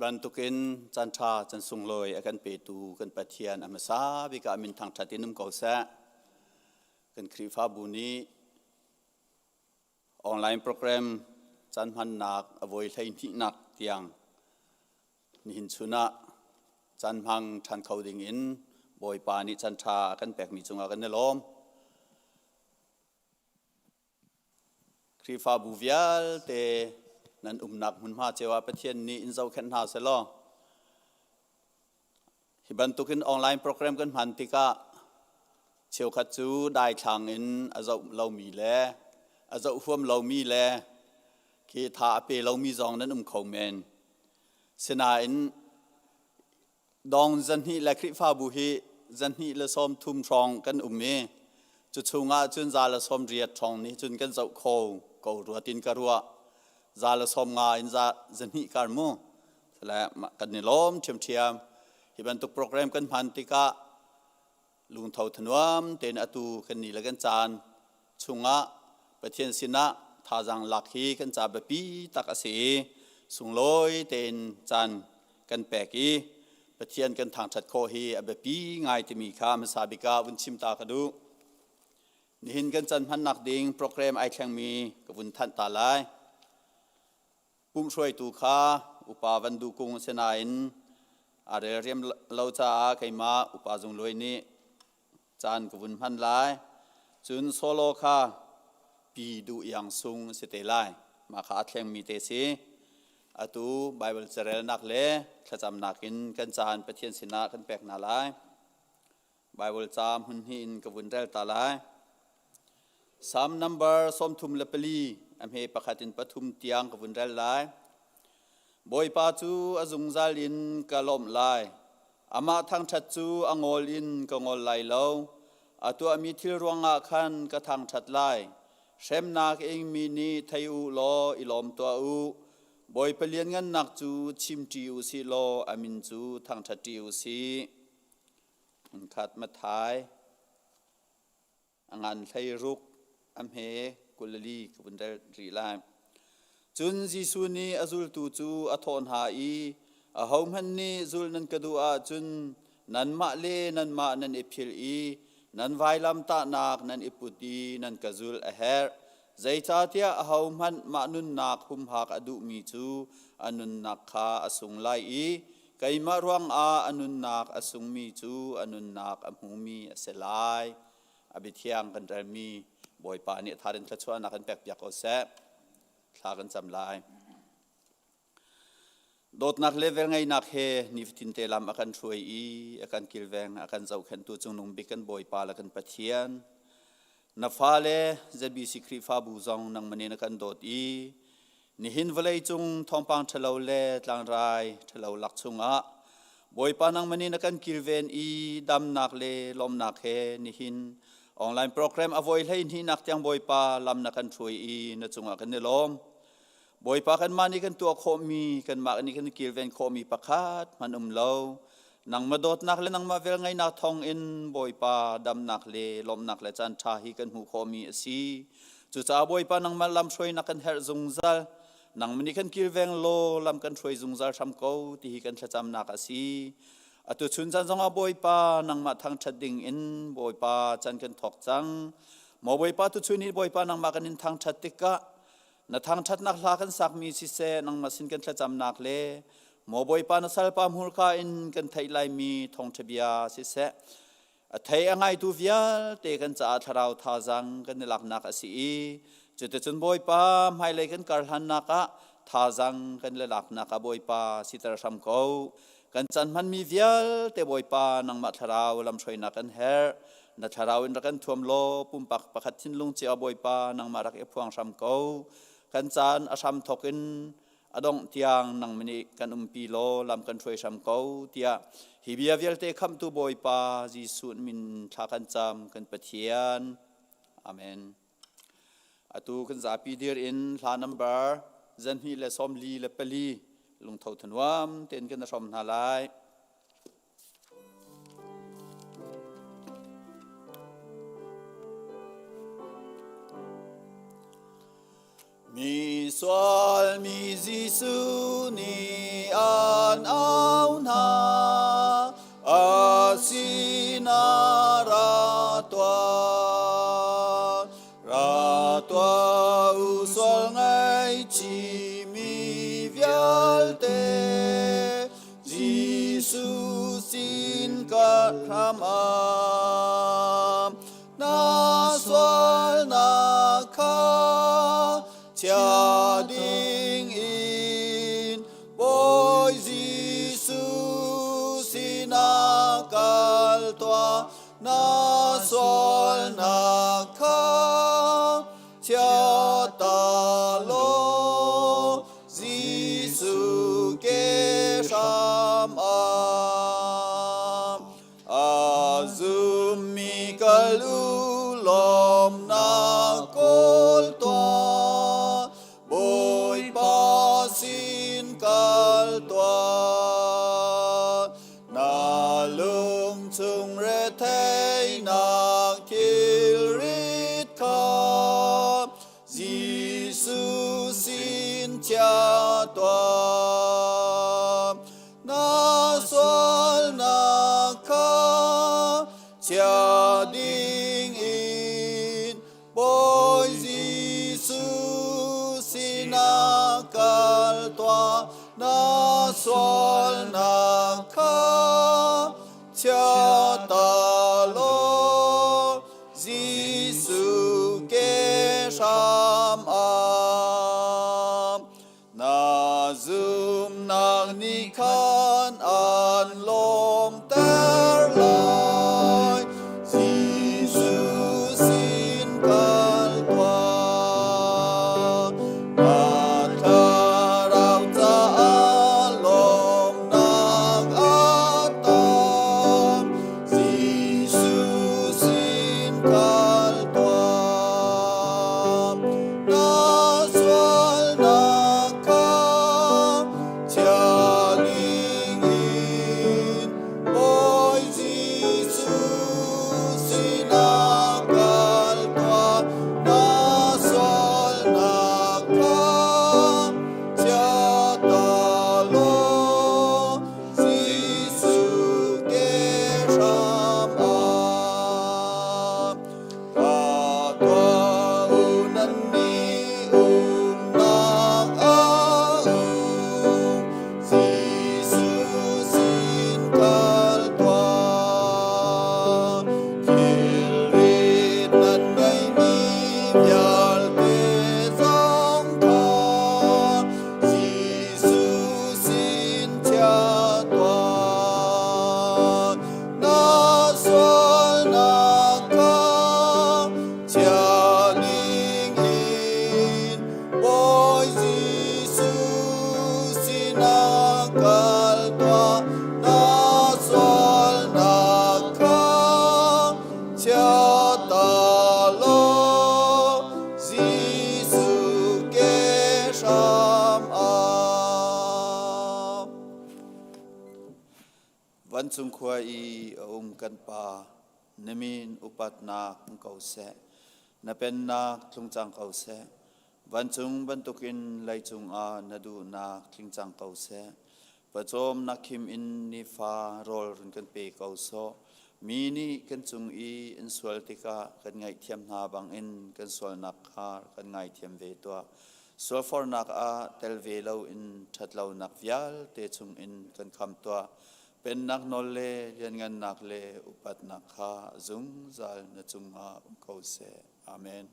bantukin caan ṭha caan sunglawi a kan petu kan Pathian a hmasa bik ah min thangṭhat in um ko seh. Kan Khrihfabu nih online program caan hmannak a voi 12nak tiang nihin chun ah caan hmang ṭhan kho ding in Bawipa nih caan ṭha a kan pekmi cungah kan i lawm. Khrihfabu vialte nan umnak hmunhma cio ah Pathian nih in zohkhenh hna selaw hi bantukin online program kan hman tikah cheukhat cu daithlang in a zoh lomi le a zoh huam lomi le khi tha a pe lomi zong nan um kho men. Sinain Dong 2 le Khrihfabu hi 230 hrawng kan um i cu chungah cun 180 hrawng nih cun kan zoh kho ko rua tin ka ruah. 150 in 200 kar mu. Le kan i lawm ṭhiamṭhiam. Hi bantuk program kan hman tikah lungtho thanuam tein atu kan ni le kan caan chungah Pathian sinah thazaang lak hi kan ca biapi tak a si i sunglawi tein caan kan pek i Pathian kan thangṭhat khawh hi a biapi ngai timi kha hmasa bik ah vun chim ta ka duh. Nihin kan caan hmannak ding program ai thlengmi ka vun thanh ta lai. Pumhruaitu kha upa Van Duh Kung a si nain aa relriam lo caah keimah upa Zung Luai nih caan ka vun hman lai. Cun solo kha Pi Duh Iang Sung a si te lai. Mah kha a thlengmi te si. Atu Baibal carelnak le thlacamnak in kan caan Pathian sinah kan pek hna lai. Baibal ca hmun hnih in ka vun rel ta lai. Psalm number 34 a hme pakhat in pathum tiang ka vun rel lai. Bawipa cu a zungzal in ka lawmh lai. Amah thangṭhat cu a ngol in ka ngol lai lo. A tuahmi thil ruangah khan ka thangṭhat lai. Hremnak ingmi nih thei u law i lawm tuah u. Bawipa lianngannak cu chimṭi u sih law a min cu thangṭhatṭi u sih. Khat Matthai a ngan 16 a hme 24 ka vun rel rih lai. Cun Jesuh nih a zultu cu a thawh hna i ahohmanh nih zulh nan ka duh ahcun nanmah le nanmah nan i philh i nan vailamtahnak nan i put i nan ka zulh a herh. Zeicahtiah ahohmanh mah nunnak humhak a duhmi cu a nunnak kha a sung lai i Keimah ruangah a nunnak a sungmi cu a nunnak a hmumi a si lai. A biathiang kan relmi Bawipa nih a tharin thluachuahnak kan pekpiak ko seh. Thla kan cam lai. Dawtnak le velngeihnak he nifatin te lam a kan hruai i a kan kilveng a kan zohkhenhtu cungnung bik kan Bawipa le kan Pathian na fale ZBC Khrihfabu zong nangmah nih na kan dawt i Nihin vawleicung thawngpang ṭhalo le tlangrai ṭhalo lak chungah Bawipa nangmah nih na kan kilven i damnak le lawmnak he nihin online program a voi 12nak tiang Bawipa lam na kan hruai i na cungah kan i lawm. Bawipa kanmah nih kan tuah khawhmi kanmah nih kan kilven khawhmi pakhat hmanh um lo. Nangmah dawtnak le nangmah velngeihnak thawngin Bawipa damnak le lawmhnak le caan ṭha hi kan hmuh khawhmi a si. Cucaah Bawipa nangmah lamhruainak kan herh zungzal. Nangmah nih kan kilveng law lam kan hruai zungzal hram ko ti hi kan thlacamnak a si. Atu chun caan zongah Bawipa nangmah thangṭhat ding in Bawipa caan kan thawk cang. Maw Bawipa tuchun hi Bawipa nangmah kan in thangṭhat tikah na thangṭhatnak hla kan sakmi siseh nangmah sin kan thlacamnak le maw Bawipa na salpa hmurka in kan theih laimi thawngṭha bia siseh A thei a ngaitu vialte kan caah thlarau thazaang kan i laknak a si i cuticun Bawipa hmailei kan karhlannak ah thazaang kan le laknak ah Bawipa siter hram ko. Kan caan hmanmi vialte Bawipa nangmah thlarau lamhruainak kan herh. Na thlarau in rak kan thuam law pumpak pakhat thinlung cio Bawipa nangmah rak i phuang hram ko. Kan caan a hram thawk in a dongh tiang nang nih kan umpi law lam kan hruai hram ko tiah hi bia vialte khamhtu Bawipa Jesuh min thla kan cam kan Pathian amen atu kan zapi dir in hla number 244 lungtho thanuam tein kan hrom hna lai Mi sual mi Jesuh nih an. au hna, a sinah ra tuah. Ra tuah u sual ngaihchihmi vialte, Jesuh sin ka hram ah. Na sualnak kha chia ding in Bawi Jesuh sinah kal tuah. Na sualnak kha chia ta law Jesuh ke hram ah. A zummi kal u lawmnak kawl tuah, Bawipa sin kal tuah. Na lung chung retheinak thilrit kha Jesuh sin chia tuah. Na sualnak kha chia ding in Bawi Jesuh sinah kal tuah. Na sualnak kha chia ta law Jesuh ke hram ah. Na zumnak nih khan an lawmter lai. Jesuh sin kal tuah. Na thlarau caah lawmnak a tam. Jesuh sin kal tuah. Na sualnak kha chia ding in Bawi Jesuh sinah kal tuah. Na sualnak kha chia ta law Jesuh ke hram ah. Ka tuah u nannih umnak a um. Jesuh sin kal tuah. Thilrit nan ngeihmi vialte zong kha Jesuh sin chia tuah. Na sualnak kha chia ding in Bawi Jesuh sinah kal tuah. Na sualnak kha chia ta law Jesuh ke hram ah. Vancung khua i a um kan Pa, na min upatnak um ko seh. Na pennak tlung cang ko seh. Vancung bantukin leicung ah na duhnak tling cang ko seh. Pawcawmnak khim in nifa rawl run kan pe ko sawh. Mi nih kan cung i an sual tikah kan ngaihthiam hna bangin kan sualnak kha kan ngaithiam ve tuah. Sualfornak ah tel ve loin ṭhatlonak vialte chungin kan kham tuah. Pennak nawl le lianngannak le upatnak kha zungzal na cungah um ko seh. Amen.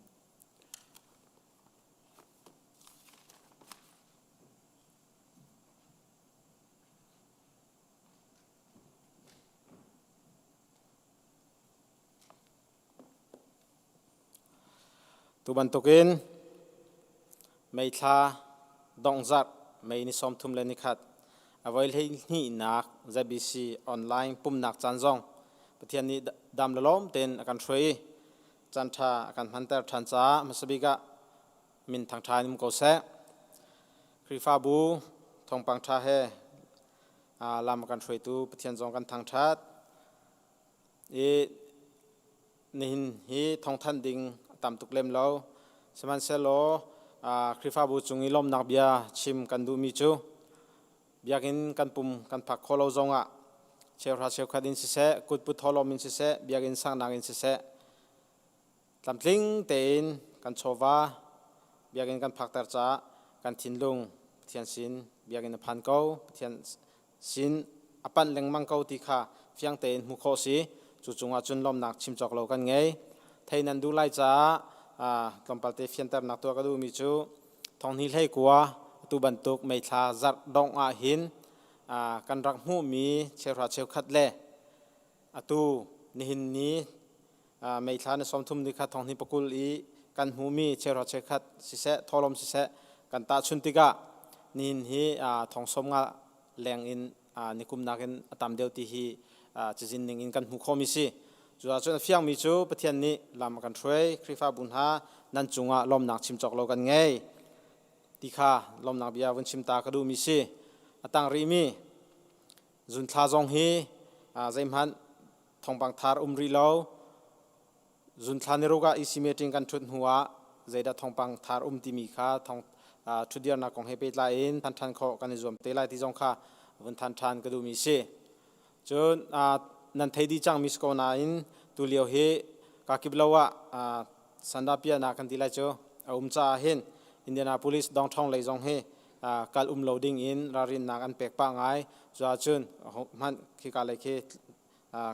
Tu bantukin May thla donghzarh May ni 31 a voi 12nak ZBC online pumnak caan zong Pathian nih dam le lawm tein a kan hruai i caan ṭha a kan hmanter ṭhan caah hmasa bik ah min thangṭha in um ko seh. Khrihfabu thawngpang ṭha he lam a kan hruaitu Pathian zong kan thangṭhat. I nihin hi thawngthanh ding a tam tuk lem lo. Sihmanhsehlaw Khrihfabu cung i lawmhnak bia chim kan duhmi cu Biakinn kan pum kan phak khawh lo zongah cheuhra cheukhat in siseh, kutput thawhlawm in siseh, biakinn saknak in siseh, tlamtling tein kan chawva biakinn kan phakter caah kan thinlung Pathian sin biakinn a phan ko, Pathian sin a panh lengmang ko ti kha fiang tein hmuh khawh si. Cu cungah cun lawmnak chim cawk lo kan ngei. Thei nan duh lai caah tlawmpal te fianternak tuah ka duhmi cu thonghni hlei kua atu bantuk meithla zarh dongh ah hin kan rak hmuhmi cheuhra cheukhat le atu nihin ni meithla ni 30 ni kha thonghni pakul i kan hmuhmi cheuhra cheukhat siseh thawhlawm siseh kan tahchun tikah nihin hi thong som nga leng in nikum nakin a tam deuh ti hi cazin ning in kan hmuh khawhmi si. Cucaah a fiangmi cu Pathian nih lam a kan hruai, Khrihfabu hna nan cungah lawmnak chim cawk lo kan ngei ti kha lawmnak bia vun chim ta ka duhmi si. A tang rihmi zunthla zong hi zeihmanh thawngpang thar um rih lo. Zunthla ni ruk ah EC meeting kan ṭhut hnu ah zeidah thawngpang thar um timi kha thawng ṭhutdirnak kong he pehtlai in than ṭhan khawh kan i zuam te lai ti zong kha vun than ṭhan ka duhmi si. Cun nan thei dih cangmi si ko nain tulio hi kakip lo ah sandah-piahnak kan ti lai cu a um caah hin Indianapolis downtown lei zong hi kal um lo ding in ralrinnak an pek pah ngai. Cuahcun hmanh khika lei khi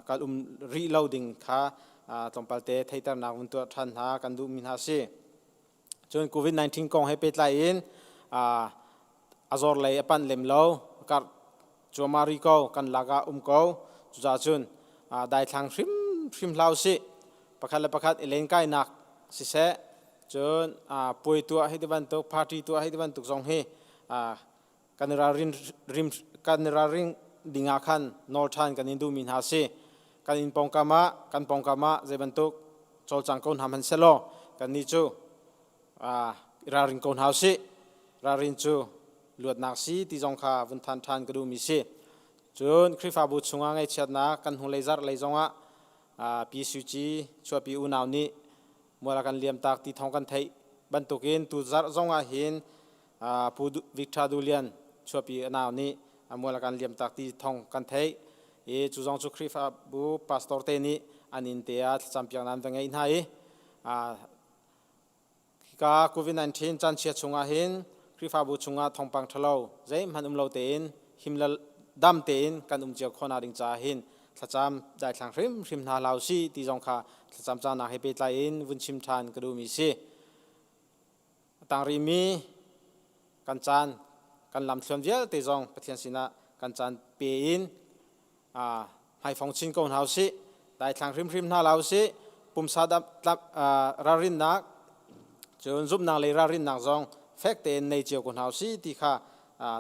kal um rih lo ding kha tlawmpal te theiternak vun tuah ṭhan hna kan duhmi hna si. Cun COVID-19 kong he pehtlai in a zor lei a panh lem lo, karh cuahmah rih ko, kan lak ah um ko. Cucaah cun daithlang hrimhrim hlah usih. Pakhat le pakhat i lenkainak siseh, cun puai tuah hei ti bantuk, party tuah hei ti bantuk zong hi kan i ralrin kan i ralring ding ah khan nawl ṭhan kan in duhmi hna a si. Kan inn pawngkam ah kan pawngkam ah zei bantuk cawlcang ko hna hmanh sehlaw kannih cu i ralring ko hna usih. Ralrin cu luatnak si ti zong kha vun than ṭhan ka duhmi si. Cun Khrihfabu chungah ngaihchiatnak kan hnulei zarh lei zongah Pi Suu Kyi chuahpi unau nih mual a kan liamtak ti thawng kan theih bantukin tu zarh zongah hin Pu Victor Dulian chuahpi a nau nih a mual a kan liamtak ti thawng kan theih i cu zong cu Khrihfabu pastor te nih an inn te ah thlacam piak nan va ngeih hna i hika COVID-19 caan chia chungah hin Khrihfabu chungah thawngpang ṭhalo zeihmanh um lo tein him le dam tein kan um cio khawhnak ding caah hin thlacam daithlang hrimhrim hna hlah usih ti zong kha thlacam caanak he pehtlai in vun chim ṭhan ka duhmi si. A tang rihmi kan caan kan lamthluan vialte zong Pathian sinah kan caan pe in hmaifong chin ko hna usih. Daithlang hrimhrim hna hlah usih. Pumsa ralrinnak cun zumhnak lei ralrinnak zong fek tein nei cio ko hna usih ti kha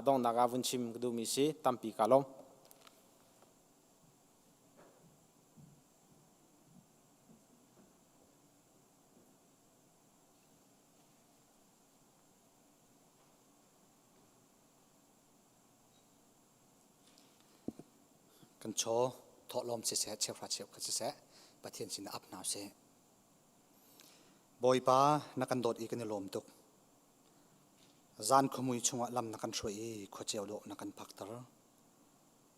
donghnak ah vun chim ka duhmi si. Tampi ka lawm. Kan chaw thawhlawm siseh, cheuhra cheukhat siseh, Pathian sinah ap hna usih. Bawipa na kan dawt i kan i lawm tuk. Zan khuamui chungah lam na kan hruai i khuaceu dawh na kan phakter.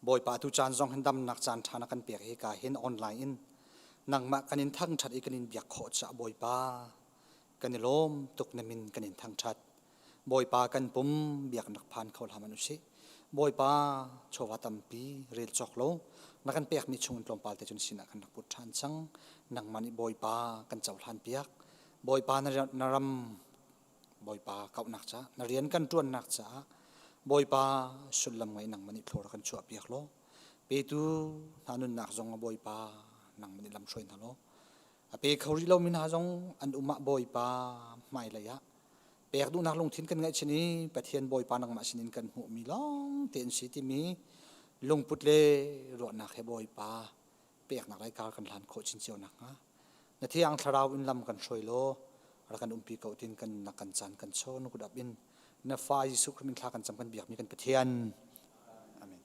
Bawipa tu caan zong hin damnak caan ṭha na kan pek hi ka hin online in nangmah kan in thangṭhat i kan in biak khawh caah Bawipa kan i lawm tuk na min kan in thangṭhat. Bawipa kan pum biaknak phan kho hlah hmanh usih. Bawipa chawva tampi rel cawk lo na kan pekmi chung in tlawmpal te cun sinah kan rak put ṭhan cang. Nangmah nih Bawipa kan cohlan piak. Bawipa na ram Bawipa kauhnak caah na rian kan ṭuannak caah Bawipa sullam ngei nangmah nih thlawr kan chuah piak law petu hna nunnak zong ah Bawipa nangmah nih lamhruai hna law a pe kho rih lomi hna zong an um ah Bawipa hmailei ah pek duhnak lungthin kan ngeih chin i Pathian Bawipa nangmah sinin kan hmuhmi lawng te an si timi lungput le ruahnak he Bawipa peknak lai kar kan hlan khawh chin cio nakhnga na thiang thlarau in lam kan hruai law rak kan umpi ko tin kan na kan caan kan chaw na kut ap in na fa Jesuh Khrist min thla kan cam kan biakmi kan Pathian amen.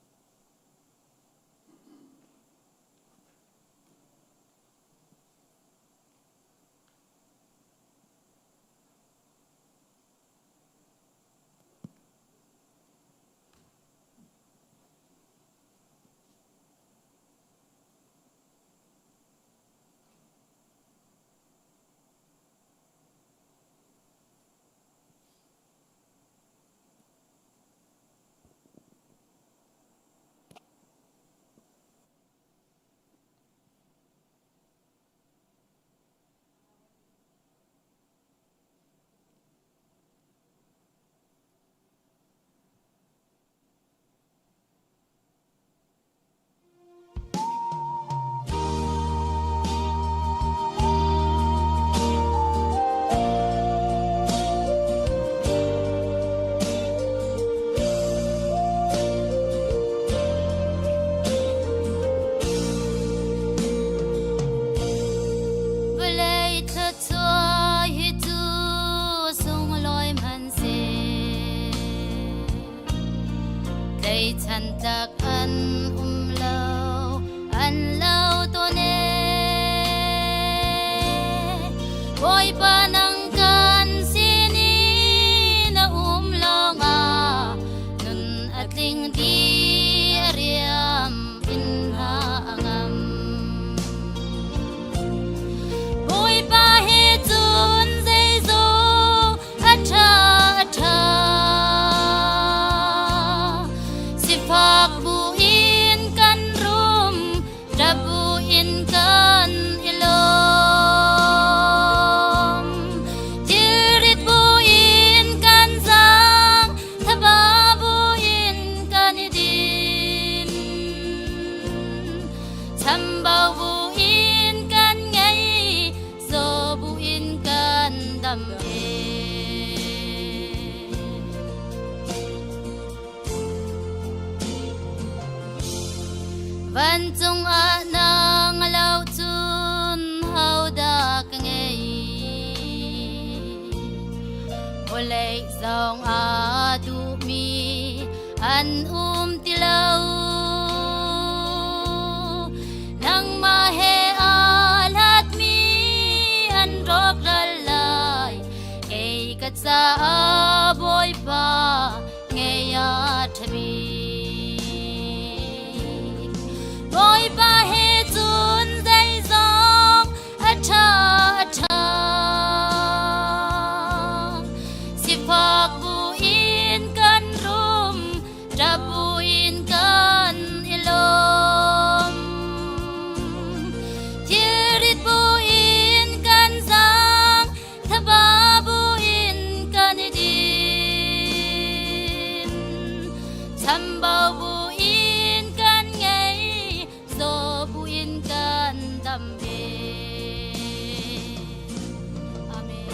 Tleichan tlak an um lo, an lo tawn ee. Bawipa nang kan sin i na um lawngah nun a tling di a riam in hna a ngam. Bawipa he cun zeizong a ṭha a ṭha. Sifak bu in kan rum, ṭap bu in kan i lawm. Thilrit bu in kan zaang, thaba bu in kan i din. Chambau bu in kan ngei, zaw bu in kan dam e. Vancung ah nang lo cun hodah ka ngei? Vawlei zong aa duhmi an um ti lo. Nangmah he aa hlatmi an rawkral lai. Kei ka caah Bawipa ngei a ṭha bik. Bawipa he cun zeizong a ṭha a ṭha. Sifak bu in kan rum, ṭap bu in kan i lawm. Thilrit bu in kan zaang, thaba bu in kan i din. Chambau bu in kan ngei, zaw bu in kan dam ve. Amen.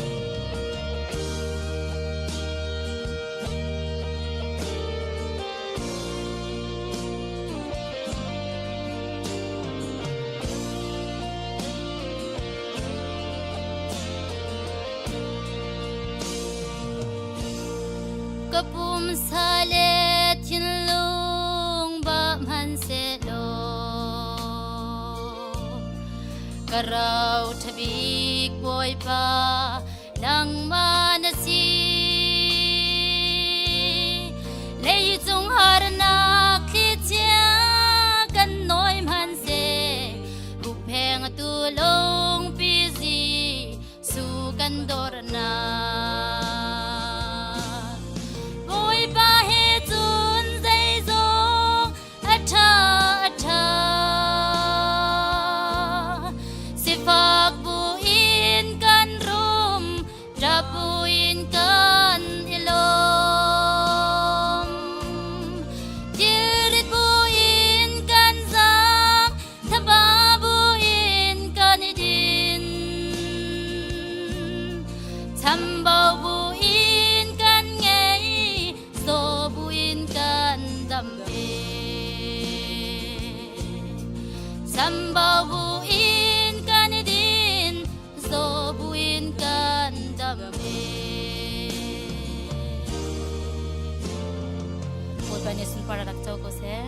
Ka pumsa le thinlung ba hmanhsehlaw ka rau ṭhabik Bawipa nangmah na si. Leicung harnak thlichia kan nawi hmanhseh huppheng tu lungpi zi su kan dornak. Bawipa he cun zeizong a ṭha a ṭha. Sifak bu in kan rum, ṭap bu in kan i lawm. Thilrit bu in kan zaang, thaba bu in kan i din. Chambau bu in kan ngei, zaw bu in kan dam ve. Chambau bu in kan i din, zaw bu in kan dam ve. Bawipa nih sunpar rak co ko seh.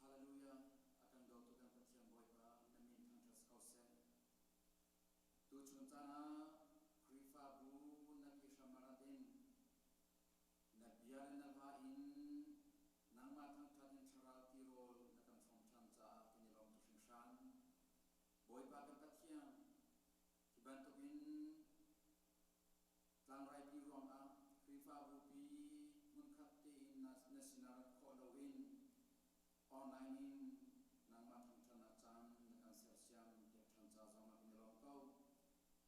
Hallelujah! A kan dawtu kan Pathian Bawipa, na min thangṭhat si ko seh. Tuchun caan ah Khrihfabu nan i hram a rat in na bia le na hla in nangmah thangṭhat in thlarau tirawl na kan hrawm ṭhan caah kan i lawm tuk hringhran. Bawipa kan Pathian, hi bantukin Tlangrai ruangah Khrihfabu pi hmunkhat tein na sinah rat khawh loin online in nangmah thangṭhatnak caan na kan sersiam piak ṭhan ca zongah kan i lawm ko.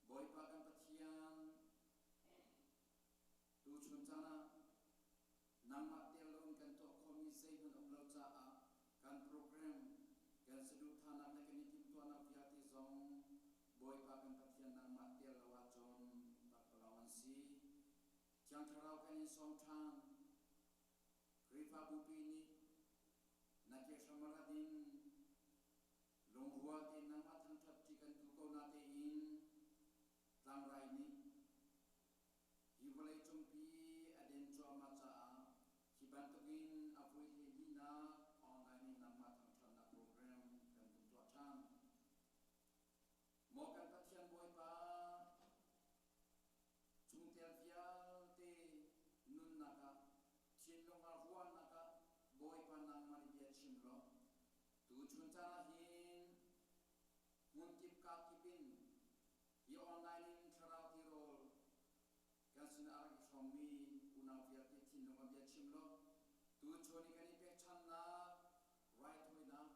Bawipa kan Pathian, tuchun caan ah nangmah tel loin kan tuah khawhmi zeihmanh a um lo caah kan program, kan saduhthahnak le kan i timhtuahnak vialte zong Bawipa kan Pathian nangmah tel lo ahcun pakpalawng an si. Thiang Thlarau kan in in sawm ṭhan. Khrihfabupi nih na kehram a rat in lungrual tein nangmah thangṭhat ṭi kan duh ko natein tlangrai nih hi vawleicungpi a den cuahmah caah hi bantukin a vui 12nak online in nangmah thangṭhatnak program kan vun tuah ṭhan. Maw kan Pathian Bawipa, chungtel vialte nunnak ah, thinlung ah ruahnak ah Bawipa nangmah nih bia chim law, tuchun caan ah hin hmunkip kakip in hi online in thlarau tirawl kan sinah a rak i hrawmmi unau vialte thinlung ah bia chim law, tuchun i kan i pekchannak raithawinak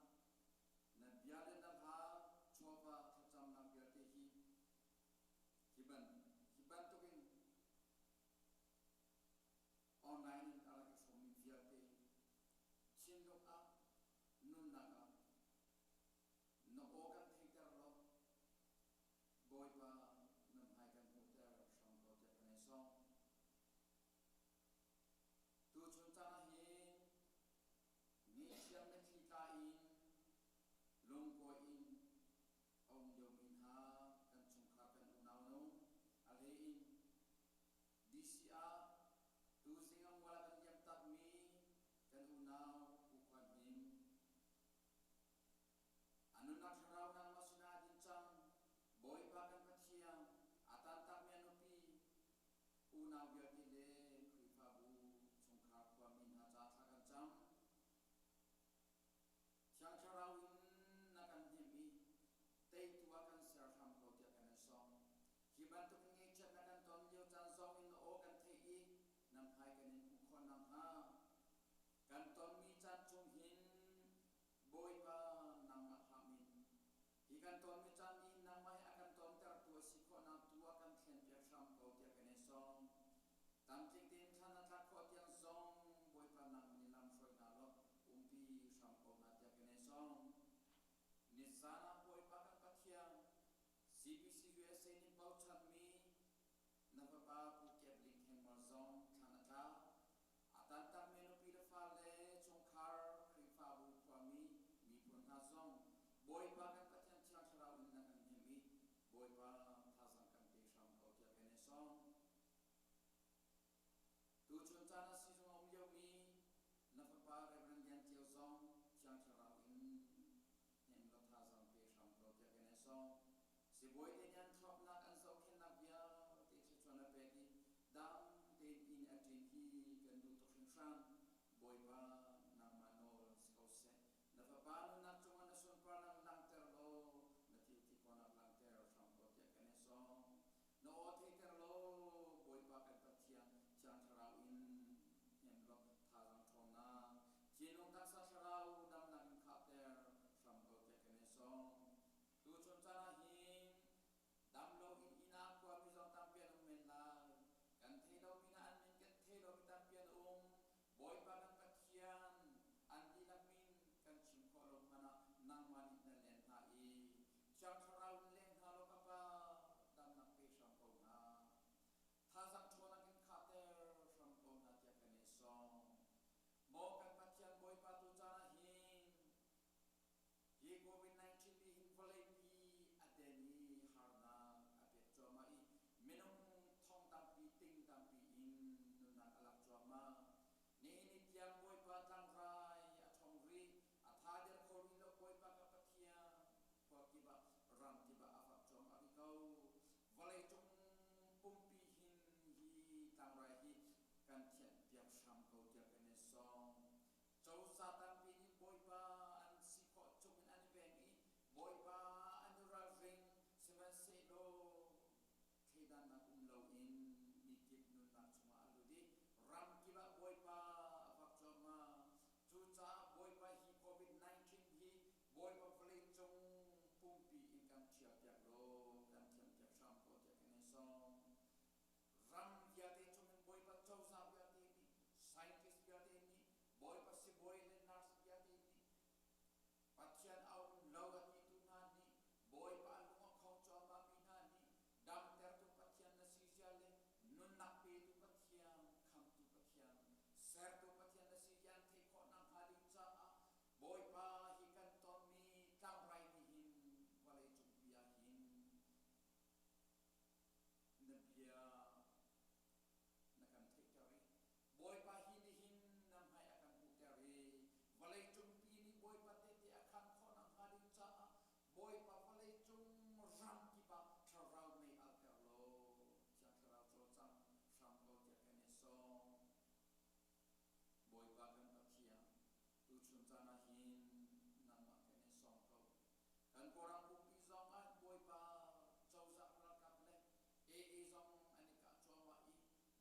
na bia le na hla chawva thlacamnak vialte hi hi ban hi bantukin online in a rak i hrawmmi vialte thinlung ah nunnak ah na aw kan theihter law Bawipa na hmai kan hmuhter hram ko tiah kan ei sawm. Tuchun caan ah hin Ngeihchiam mitthli tla in lungkawi in a um liomi hna kan chungkhar kan unau nu a hlei in DC ah tuzing a mual a kan liam takmi kan unau Pu Khuan Hnin a nunnak thlarau nangmah sinah a din cang. Bawipa kan Pathian a tantakmi a nupi unau vialte le Khrihfabu chungkhar khuami hna ca thla kan cam. Thiang Thlarau in na kan hnemh i teitu ah kan ser hram ko tiah kan in sawm. Hi bantuk ngaihchiat na kan ton lio caan zong in na aw kan theih i na hmai kan in hmuh khawh nakhnga kan tonmi caan chung hin Bawipa nangmah hlam in hi kan tonmi caan nih nangmah he a kan tontertu a si khawhnak tu ah kan thlenpiak hram ko tiah kan i sawm. Tlamtling tein thla na tlak khawh tiang zong Bawipa nangmah nih lamhruai hna law umpi hram ko hna tiah kan i sawm. Nizan ah Bawipa kan Pathian CBC USA nih bochanmi na fapa Pu Kep Ling Khengmar zong thlan a tla. A tantakmi nupi le fale, chungkhar, Khrihfabu, khuami, miphun hna zong Bawipa kan Pathian Thiang Thlarau in na kan hnem i Bawipa thazaang kan pe hram ko tiah kan i sawm. Tuchun caan ah sizung a um liomi na fapa Reverend Lian Ceu zong Thiang Thlarau in hnem law thazaang pe hram ko tiah kan i sawm. Sibawi te nih an thlopnak an zohkhenhnak vialte thluachuah na pek i dam tein inn a ṭin hi kan duh tuk hringhran. Bawipa, nangmah nawl si ko seh. Na fapa nunnak cungah na sunparnak langhter law na thil ti khawhnak langhter hram ko tiah kan in sawm. Na aw theihter law Bawipa kan Pathian Thiang Thlarau in hnem law thazaang ṭhawnnak, thinlung taksa thlarau damnak in khahter hram ko tiah kan in sawm. Tuchun caan ah hin dam loin inn ah khuami zong tampi an um men lai. Kan thei lomi hna an min kan thei lomi tampi an um. Bawipa kan Pathian, an dihlak min kan chim khawh lo hmanh ah nangmah nih na len hna i Thiang Thlarau in leng hna law ka Pa, damnak pe hram ko hna. Thazaang ṭhawnnak in khahter hram ko hna tiah kan in sawm. Maw kan Pathian Bawipa tu caan ah hin Hi COVID-19 nih hin vawleipi a den i harnak a pek cuahmah i minung thong tampi ting tampi in nunnak a lak cuahmah. Nihin ni tiang Bawipa tlangrai a ṭhawng rih, a tha der kho rih lo Bawipa ka Pathian khua kip ah ram kip ah a fak cuahmah rih ko. Vawleicung pumpi hin hi tlangrai hi kan thianhpiak hram ko tiah kan i sawm. Cozah tampi nih Bawipa an si khawh chungin an i veng i Bawipa an i ralring, sihmanhsehlaw thleidannak um loin mikip nunnak chungah a lut i ramkip ah Bawipa a vak cuahmah. Cucaah Bawipa hi COVID-19 hi Bawipa vawleicung pumpi in kan ṭhialpiak law kan thianhpiak hram ko tiah kan in sawm. Ram vialte chungin Bawipa cozah vialte nih, scientist vialte nih, Bawipa sibawi le nurse Sertu Pathian na si ti an theih khawh nakhnga ding caah Bawipa hi kan tonmi tlangrai nih hin vawlei cungpi ah hin na bia na kan theihter i Bawipa hi nihin na hmai a kan hmuhter i vawlei cungpi nih Bawipa tehte a khan khawh nakhnga ding caah Bawipa vawlei cung ram kip ah thlarau mei alter law Thiang Thlarau cawlcang hram ko tiah kan in sawm. Bawipa kan Pathian, tuchun caan ah hin nangmah kan in sawm ko. Kan Kawlram pumpi zong ah Bawipa cozah ralkap le AA zong an i kah cuahmah i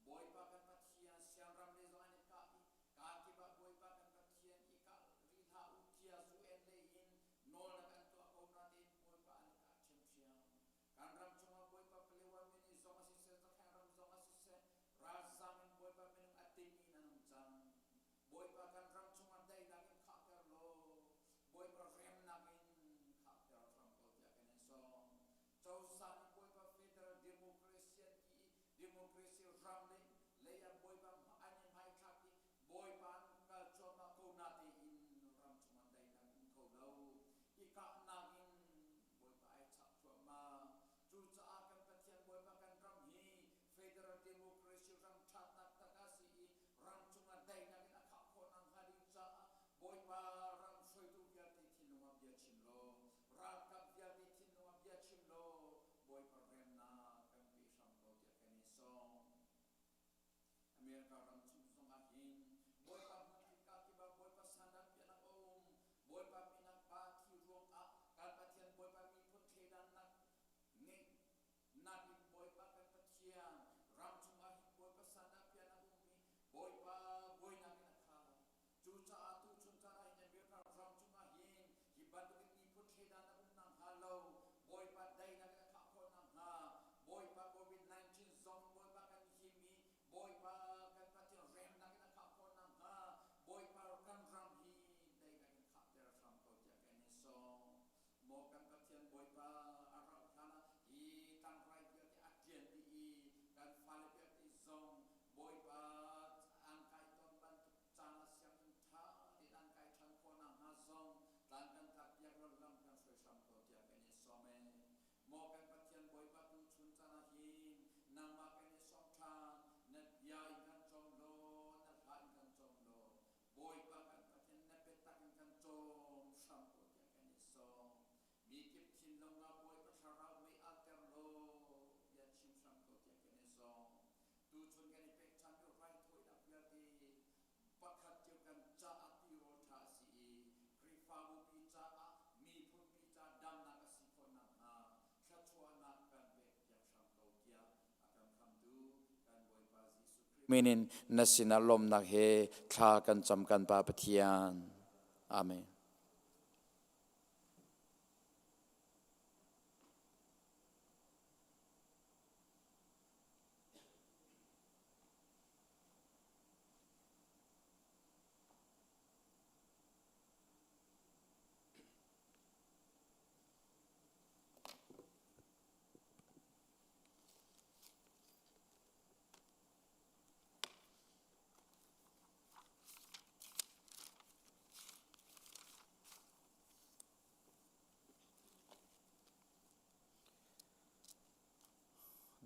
Bawipa kan Pathian sianram le zong an i kah i kaa kip ah Bawipa kan Pathian i kah rih hlah u tiah UN lei in nawlnak an tuah ko natein Bawipa an i kah ṭhiamṭhiam. Kan ram chungah Bawipa Palewa mini zong a siseh, Zakheng ram zong a siseh, ralzam in Bawipa minung a ting in an um cang. Bawipa kan ram chungah daihnak in khahter law, Bawipa remnak in khahter hram ko tiah kan in sawm. Cozah nih Bawipa federal democracy an ti i democracy ram le lei ah Bawipa an i hmaithlak i Bawipa an kal cuahmah ko natein ram chungah daihnak um kho lo. I kahnak in Bawipa ai chak thluahmah. Cucaah kan Pathian Bawipa kan ram hi federal democracy ram ṭha taktak a si i ram cungah daihnak in a khah khawh nakhnga ding caah Bawipa ram hruaitu vialte thinlung ah bia chim law, ralkap vialte thinlung ah bia chim law, Bawipa remnak kan pe hram ko tiah kan in sawm. America ram chung zongah hin Bawipa hmunkip kakip ah Bawipa sandan piahnak a um. Bawipa minak pa thi ruangah kan Pathian Bawipa miphun thleidannak ngeih nakin Bawipa kan Pathian ram chungah hin Bawipa sandah piahnak a um i Bawipa buainak in a khat. Cucaah tuchun caan ah hin America ram chungah hin hi bantukin miphun thleidannak um nakhnga lo Bawipa daihnak in a khah khawh nakhnga Bawipa COVID-19 zong Bawipa kan him i Bawipa kan Pathian remnak in a khah khawh nakhnga Bawipa kan ram hi daihnak in khahter hram ko tiah kan in sawm. Maw kan Pathian Bawipa a rauh hlan ah hi tlangrai vialte a ṭian dih i kan fale vialte zong Bawipa an kai tawn bantuk caan ah sianginn ṭha tein an kai ṭhan khawh nakhnga zong tlang kan tlakpiak law lam kan hruai hram ko tiah kan in sawm ee. Maw kan Pathian Bawipa tuchun caan ah hin nangmah kan i sawm ṭhan, na bia in kan cawm law, na hla in kan cawm law, Bawipa kan Pathian na biatak in kan cawm hram ko tiah kan i sawm. Mi kip thinlung ah Bawipa thlarau mei alter law bia chim hram ko tiah kan i sawm. Tuchun kan i pekchanmi raithawinak vialte pakhat cio kan caah tirawl ṭha a si i Khrihfabu pi caah miphun pi caah damnak a si khawh nakhnga thluachuahnak kan pekpiak hram ko tiah a kan khamtu kan Bawipa Jesuh Khrih min in na sinah lawmnak he thla kan cam kan Pa Pathian. Amen.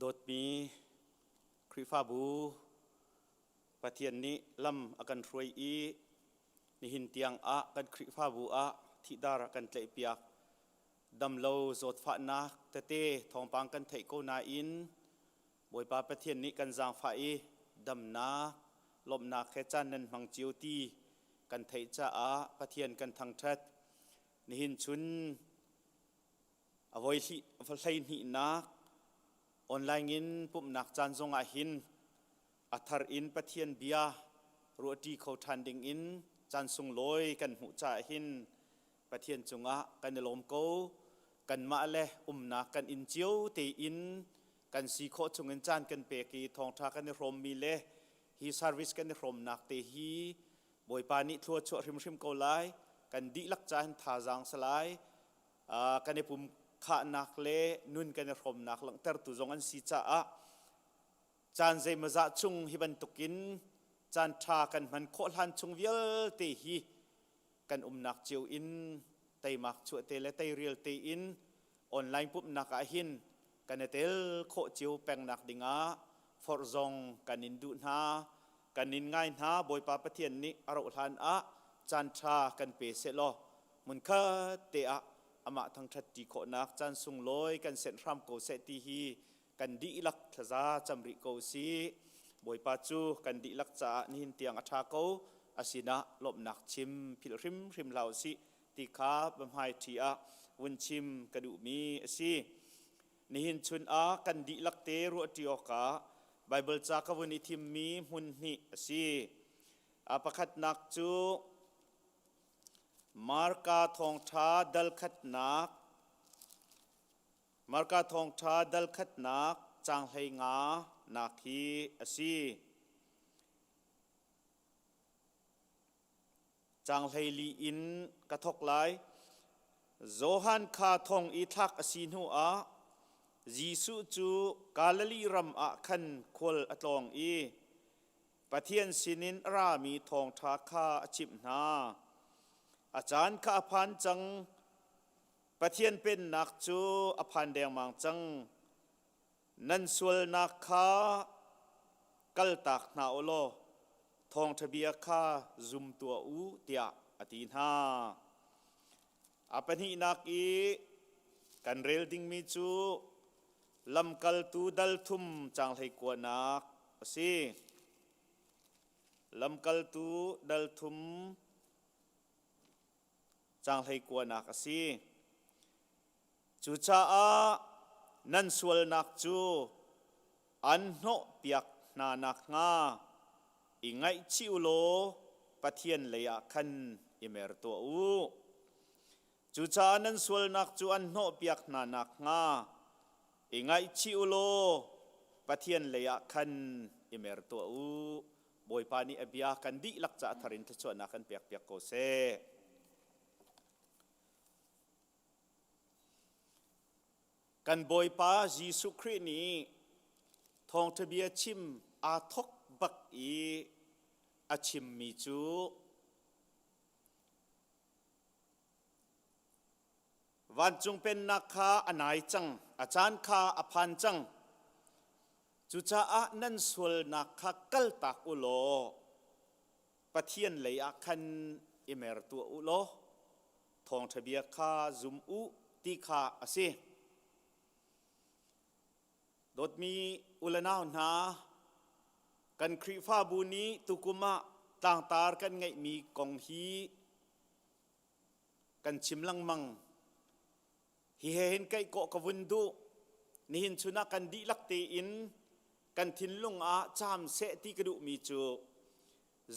Dawtmi Khrihfabu Pathian nih lam a kan hruai i nihin tiang ah kan Khrihfabu ah thihdar a kan tlaihpiak. Damlo zawtfahnak tete thawngpang kan theih ko nain Bawipa Pathian nih kan zaangfah i damnak, lawmhnak he caan nan hmang cio ti kan theih caah Pathian kan thangṭhat. Nihin chun A voi hleihnihnak online in pumhnak caan zong ah hin a thar in Pathian bia ruahṭi kho ṭhan ding in caan sunglawi kan hmuh caah hin Pathian cungah kan i lawm ko. Kanmah le umnak kan inn cio tein kan si khawh chungin caan kan pek i thawngṭha kan i hrawmmi le hi service kan i hrawmnak te hi Bawipa nih thlua chuah hrimhrim ko lai. Kan dihlak ca hin thazaang si lai. Kan i pum khahnak le nun kan i hrawmnak langhtertu zong an si caah caan zeimawzah chung hi bantukin Caan ṭha kan hman khawh hlan chung vialte hi kan umnak cio in teimak chuah te le teirial tein online pumhnak ah hin kan i tel khawh cio pengnak dingah forh zong kan in duh hna. Kan in ngai hna. Bawipa Pathian nih a rauh hlan ah caan ṭha kan pe sehlaw hmunkhat te ah amah thangṭhat ṭi khawhnak caan sunglawi kan senh hram ko seh ti hi kan dihlak thlaza cam rih ko si. Bawipa cu kan dihlak caah nihin tiang a ṭha ko. A sinah lawmhnak chim philh hrimhrim hlah usih ti kha biahmaiṭhi ah vun chim ka duhmi a si. Nihin chun ah kan dihlak te ruahṭi awkah Baibal ca ka vun i thimmi hmun hnih a si. A pakhatnak cu Marka thawngṭha dal khatnak Marka thawngṭha dal khatnak caang 15 nak hi a si. Caang 14 in ka thawk lai. Johan kha thong i thlak a si hnuah Jesuh cu Galilee ram ah khan khual a tlawng i Pathian sinin a rami thawngṭha kha a chimh hna. A caan kha a phan cang. Pathian pennak cu a phan dengmang cang. Nan sualnak kha kaltak hna u law thawngṭha bia kha zum tuah u tiah a ti hna. A pahnihnak i kan rel dingmi cu lamkaltu dal thum caang 19nak a si. Lamkaltu dal thum caang 19nak a si. Cucaah nan sualnak cu an hnawhpiak hna nakhnga i ngaihchih u law Pathian leiah khan i mer tuah u. Cucaah nan sualnak cu an hnawhpiak hna nakhnga i ngaihchih u law Pathian leiah khan i mer tuah u. Bawipa nih a bia kan dihlak caah thar in thluachuahnak kan pekpiak ko seh. Kan Bawipa Jesuh Khrih nih thawngṭha bia chim aa thawk bak i a chimmi cu vancung pennak kha a nai cang, a caan kha a phan cang. Cucaah nan sualnak kha kaltak u law Pathian lei ah khan i mer tuah u law thawngṭha bia kha zum u ti kha a si. Dawtmi u le nau hna, kan Khrihfabu nih tukum ah tlangtar kan ngeihmi kong hi kan chim lengmang. Hi he hin keih kawh ka vun duh. Nihin chun ah kan dihlak tein kan thinlung ah caam seh ti ka duhmi cu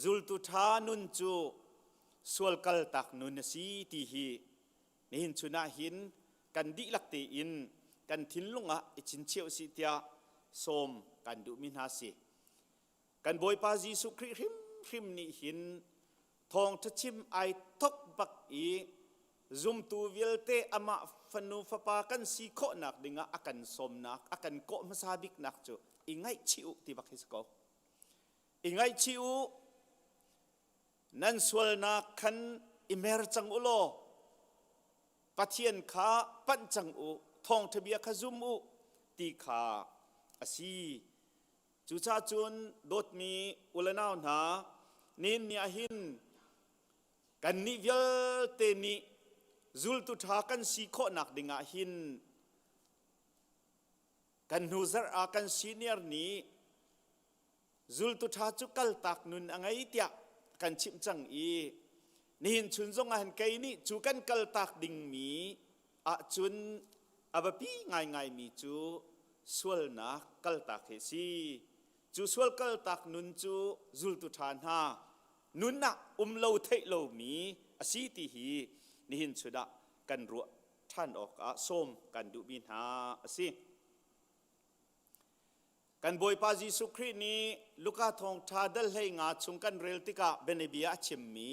zultu ṭha nun cu sual kaltak nun a si ti hi nihin chun ah hin kan dihlak tein kan thinlung ah i chinchiah usih tiah sawm kan duhmi hna si. Kan Bawipa Jesuh Khrih hrimhrim nih hin thawngṭha chim ai thok bak i zumtu vialte amah fanu fapa kan si khawhnak dingah a kan sawmnak a kan kawh hmasa biknak cu i ngaihchih u ti bak hi si ko. I ngaihchih u, nan sualnak khan i mer cang u law Pathian kha panh cang u, thawngṭha bia kha zum u ti kha a si. Cucaah cun dawtmi u le nau hna, nihin ni ah hin kannih vialte nih zultu ṭha kan si khawhnak dingah hin kan hnu zarh ah kan senior nih zultu ṭha cu kaltak nun a ngei tiah kan chimh cang i nihin chun zong ah hin kei nih cu kan kaltak dingmi ahcun a biapi ngaingaimi cu sualnak kaltak hi a si. Cu sual kaltak nun cu zultu ṭha hna nun ah um lo theih lomi a si ti hi nihin chun ah kan ruah ṭhan awkah sawm kan duhmi hna a si. Kan Bawipa Jesuh Khrih nih Luka thawngṭha dal 15 chung kan rel tikah bianabia a chimmi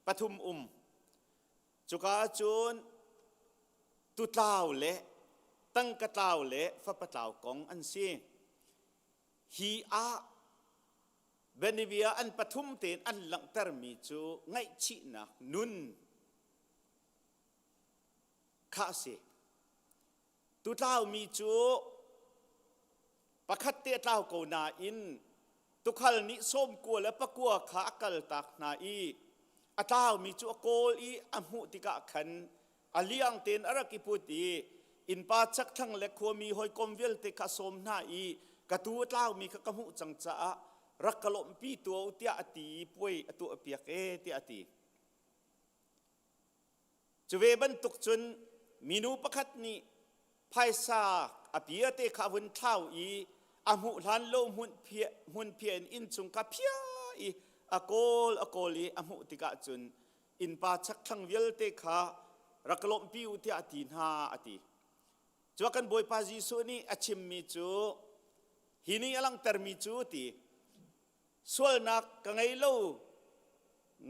pathum um. Cuka ahcun tutlau le tangka tlau le fapa tlau kong an si. Hi ah Bianabia an pathum tein an langhtermi cu ngaihchihnak nun kha a si. Tutlaumi cu pakhat te a tlau ko nain tukhal nih sawmkua le pakua kha a kaltak hna i a tlaumi cu a kawl i a hmuh tikah khan a liang tein a rak i put i innpa chakthlang le khuami hawikom vialte kha a sawm hna i ka tuu a tlaumi kha ka hmuh cang caah rak ka lawmhpi tuah u tiah a ti i puai a tuahpiak e tiah a ti. Cu ve bantuk cun minu pakhat nih phaisa a piate kha a vun thlau i a hmuh hlan lo hmunphiah in innchung kha phia i a kawl a kawl i a hmuh tikah cun innpa chakthlang vialte kha rak ka lawmhpi u tiah a ti hna a ti. Cu kan Bawipa Jesuh nih a chimmi cu hi nih a langhtermi cu ti sualnak ka ngei lo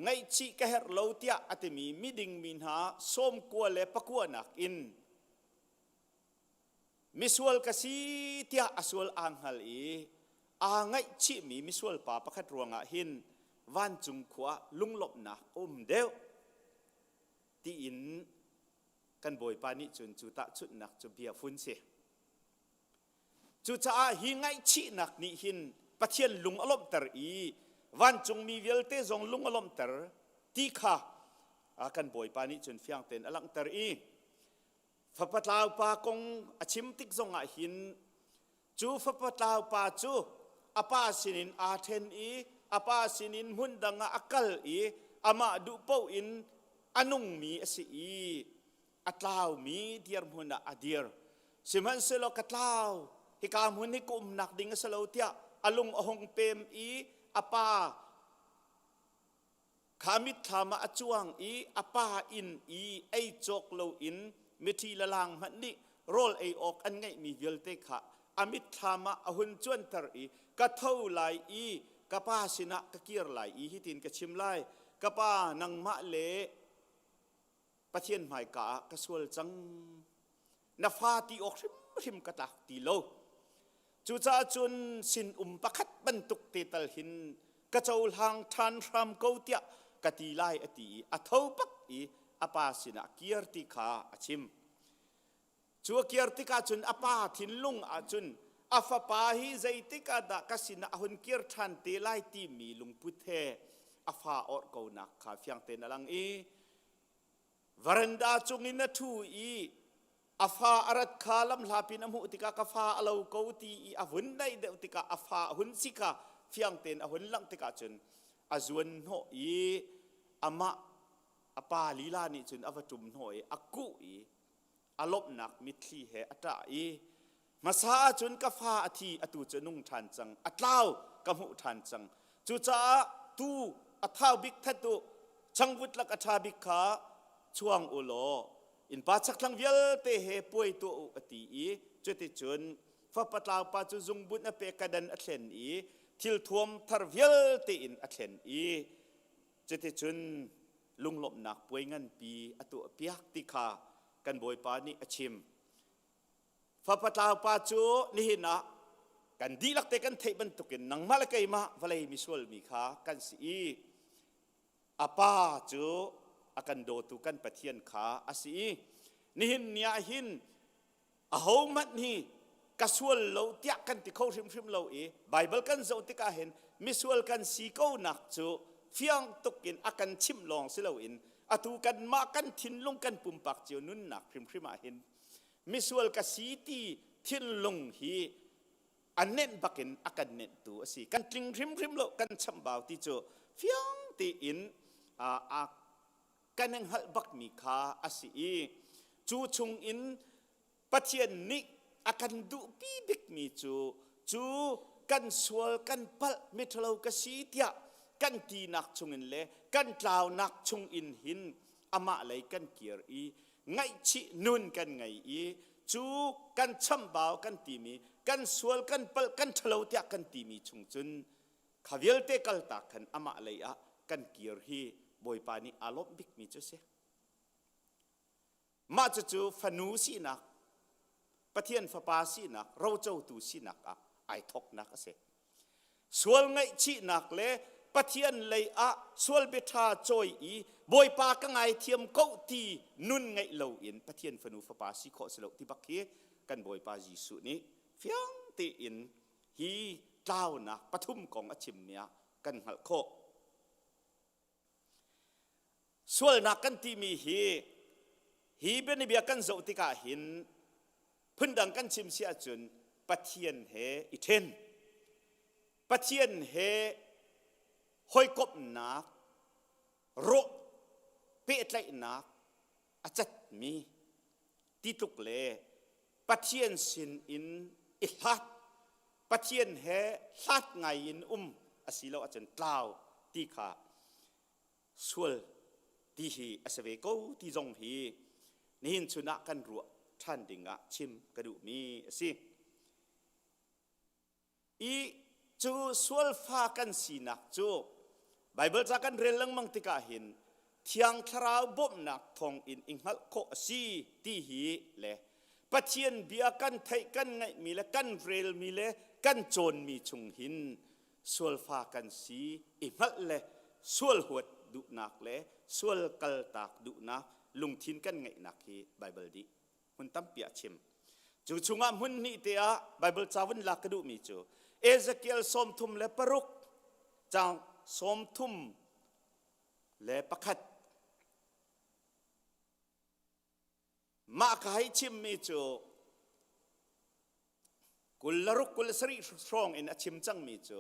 ngaihchih ka herh lo tiah a timi miding mi hna sawmkua le pakuanak in misual ka si tiah a sual aa hngal i aa ngaihchihmi misual pa pakhat ruangah hin vancung khua lunglawmhnak a um deuh tiin kan Bawipa nih cun cu tahchunhnak cu bia fun si. Cucaah hi ngaihchihnak nih hin Pathian lung a lawmhter i vancungmi vialte zong lung a lawmhter ti kha kan Bawipa nih cun fiang tein a langhter i fapa tlau pa kong a chim tik zongah hin cu fapa tlau pa cu a pa sinin aa ṭhen i a pa sinin hmun dang ah a kal i amah duh paoh in a nungmi a si i a tlaumi dirhmun ah a dir. Sihmanhsehlaw ka tlau, hika hmun hi ka umnak ding a si lo tiah a lung a hung pem i a pa kha mitthlam ah a cuang i a pa inn i ei cawk loin miṭhi lalang hmanh nih rawl ei awk an ngeihmi vialte kha a mitthlam ah a hun cuanter i ka tho lai i ka pa sinah ka kir lai i hitin ka chim lai ka pa nangmah le Pathian hmaika ah ka sual cang na fa ti awk hrimhrim ka tlak ti lo cucaah cun sin-um pakhat bantuk te tal hin ka cohlang ṭhan hram ko tiah ka ti lai a ti i a tho pak i a pa sinah kir ti kha a chim Cu a kir tikah cun a pa thinlung ah cun a fapa hi zeitik ah dah ka sinah a hun kir ṭhan te lai timi lungput he a fa awrh ko nak kha fiang tein a lang i varanda cungin a ṭhu i a fa a rat kha lamhlapi in a hmuh tikah ka fa a lo ko ti i a hun naih deuh tikah a fa a hun si kha fiang tein a hun langh tikah cun a zuan hnawh i amah a pa lila nih cun a va ṭum hnawh i a kuh i a lawmhnak mitthli he a ṭah i hmasa ahcun ka fa a thi atu cu nung ṭhan cang a tlau ka hmuh ṭhan cang cucaah tu a thau bik that u changvut lak a ṭha bik kha chuang u law innpa chakthlang vialte he puai tuah u a ti i cuticun fapa tlau pa cu zungbun a pek ka dan a thlen i thilthuam thar vialte in a thlen i cuticun lunglawmhnak puai nganpi a tuahpiak ti kha kan Bawipa nih a chim. Fapa tlaupa cu nihin ah kan dihlak te kan theih bantukin nangmah le keimah vawlei misual mi kha kan si i a pa cu a kan dawtu kan Pathian kha a si i nihin ni ah hin ahohmanh hi ka sual lo tiah kan ti kho hrimhrim lo i Baibal kan zoh tikah hin misual kan si ko nak cu fiang tuk in a kan chimh lawng si loin atu kanmah kan thinlung kan pumpak cio nunnak hrimhrim ah hin misual ka si ti thinlung hi a nenh bakin a kan nenhtu a si kan tling hrimhrim lo kan chambau ti cu fiang tein a kan i hngalh bakmi kha a si i cu chungin Pathian nih a kan duhpi bikmi cu cu kan sual kan palh miṭhalo ka si tiah kan tinak chungin le kan tlaunak chungin hin amah lei kan kir i ngaihchih nun kan ngei i cu kan chambau kan timi kan sual kan palh kan ṭhalo tiah kan timi chung cun Kha vialte kaltak khan amah lei ah kan kir hi Bawipa nih aa lawmh bikmi cu a si. Mah cucu fanu sinak, Pathian fapa sinak, rocotu sinak ah ai thawknak a si. Sual ngaihchihnak le Pathian lei ah sual biaṭha cawi i Bawipa ka ngaithiam ko ti nun ngeih loin Pathian fanu fapa si khawh si lo ti bak hi kan Bawipa Jesuh nih fiang tein hi tlaunak pathum kong a chimmi ah kan hngalh khawh. Sualnak kan timi hi hi bianabia kan zoh tikah hin phundang kan chim si ahcun Pathian he i ṭhen. Pathian he hawikomhnak, rawh pehtlaihnak a catmi ti tluk le Pathian sin in i hlat Pathian he hlat ngai in um asilo ahcun tlau ti kha sual ti hi a si ve ko ti zong hi nihin chun ah kan ruah ṭhan ding ah chim ka duhmi a si. I cu sualfa kan sinak cu Baibal ca kan rel lengmang tikah hin Thiang Thlarau bawmhnak thawng in i hngalh khawh a si ti hi le Pathian bia kan theih kan ngaihmi le kan relmi le kan cawnmi chung hin sualfa kan si i hngalh le sual huat duhnak le sual kaltak duhnak lungthin kan ngeihnak hi Baibal nih hmun tampi ah chim. Cu chungah hmun hnih te ah Baibal ca vun lak ka duhmi cu Ezekiel 36 caang 31 Mah ka hei chimmi cu 26 27 hrawng in a chim cangmi cu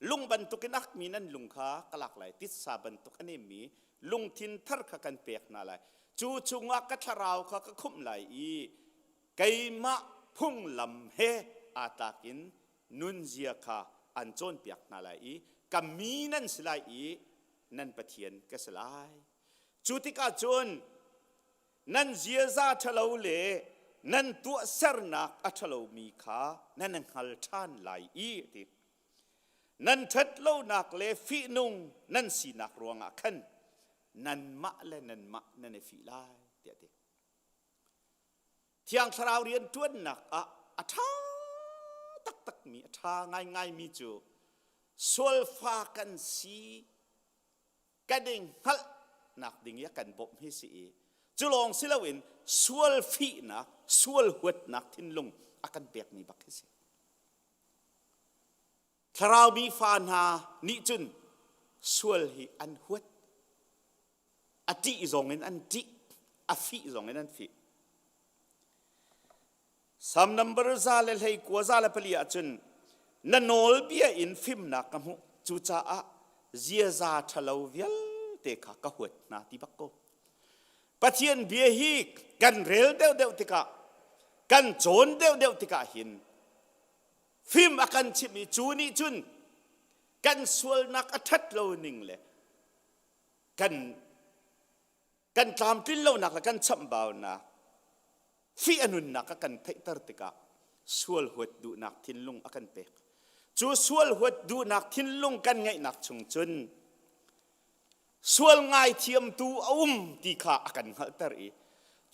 lung bantukin akmi nan lung kha ka lak lai titsa bantuk a nemmi lungthin thar kha kan pek hna lai cu chungah ka thlarau kha ka khumh lai i keimah phunglam he aa tlak in nunzia kha an cawnpiak hna lai i ka mi nan si lai i nan Pathian ka si lai. Cu tikah cun nan ziaza ṭhalo le nan tuahsernak a ṭhalomi kha nan hngal ṭhan lai i a ti. Nan ṭhatlonak le fihnung nan sinak ruangah khan nanmah le nanmah nan i fih lai tiah a ti. Thiang Thlarau rian ṭuannak ah a ṭha taktakmi, a ṭha ngaingaimi cu sualfa kan si kan i hngalhnak ding i a kan bawmh hi si i cu lawng si loin sual fihnak, sual huatnak thinlung a kan pekmi bak hi si. Thlarau mi fa hna nih cun sual hi an huat. A ṭih zong in an ṭih, a fih zong in an fih. Psalm number 119 104 ahcun na nawlbia in fimnak ka hmuh cucaah ziaza ṭhalo vialte kha ka huat hna ti bak ko. Pathian bia hi kan rel deuhdeuh tikah kan cawn deuhdeuh tikah hin fim a kan chimh i cu nih cun kan sualnak a ṭhat lo ning le kan kan tlamtlin lonak le kan chamhbaunak fih a nunnak a kan theihter tikah sual huat duhnak thinlung a kan pek cu sual huat duhnak thinlung kan ngeihnak chung cun sual ngaithiamtu a um ti kha a kan hngalhter i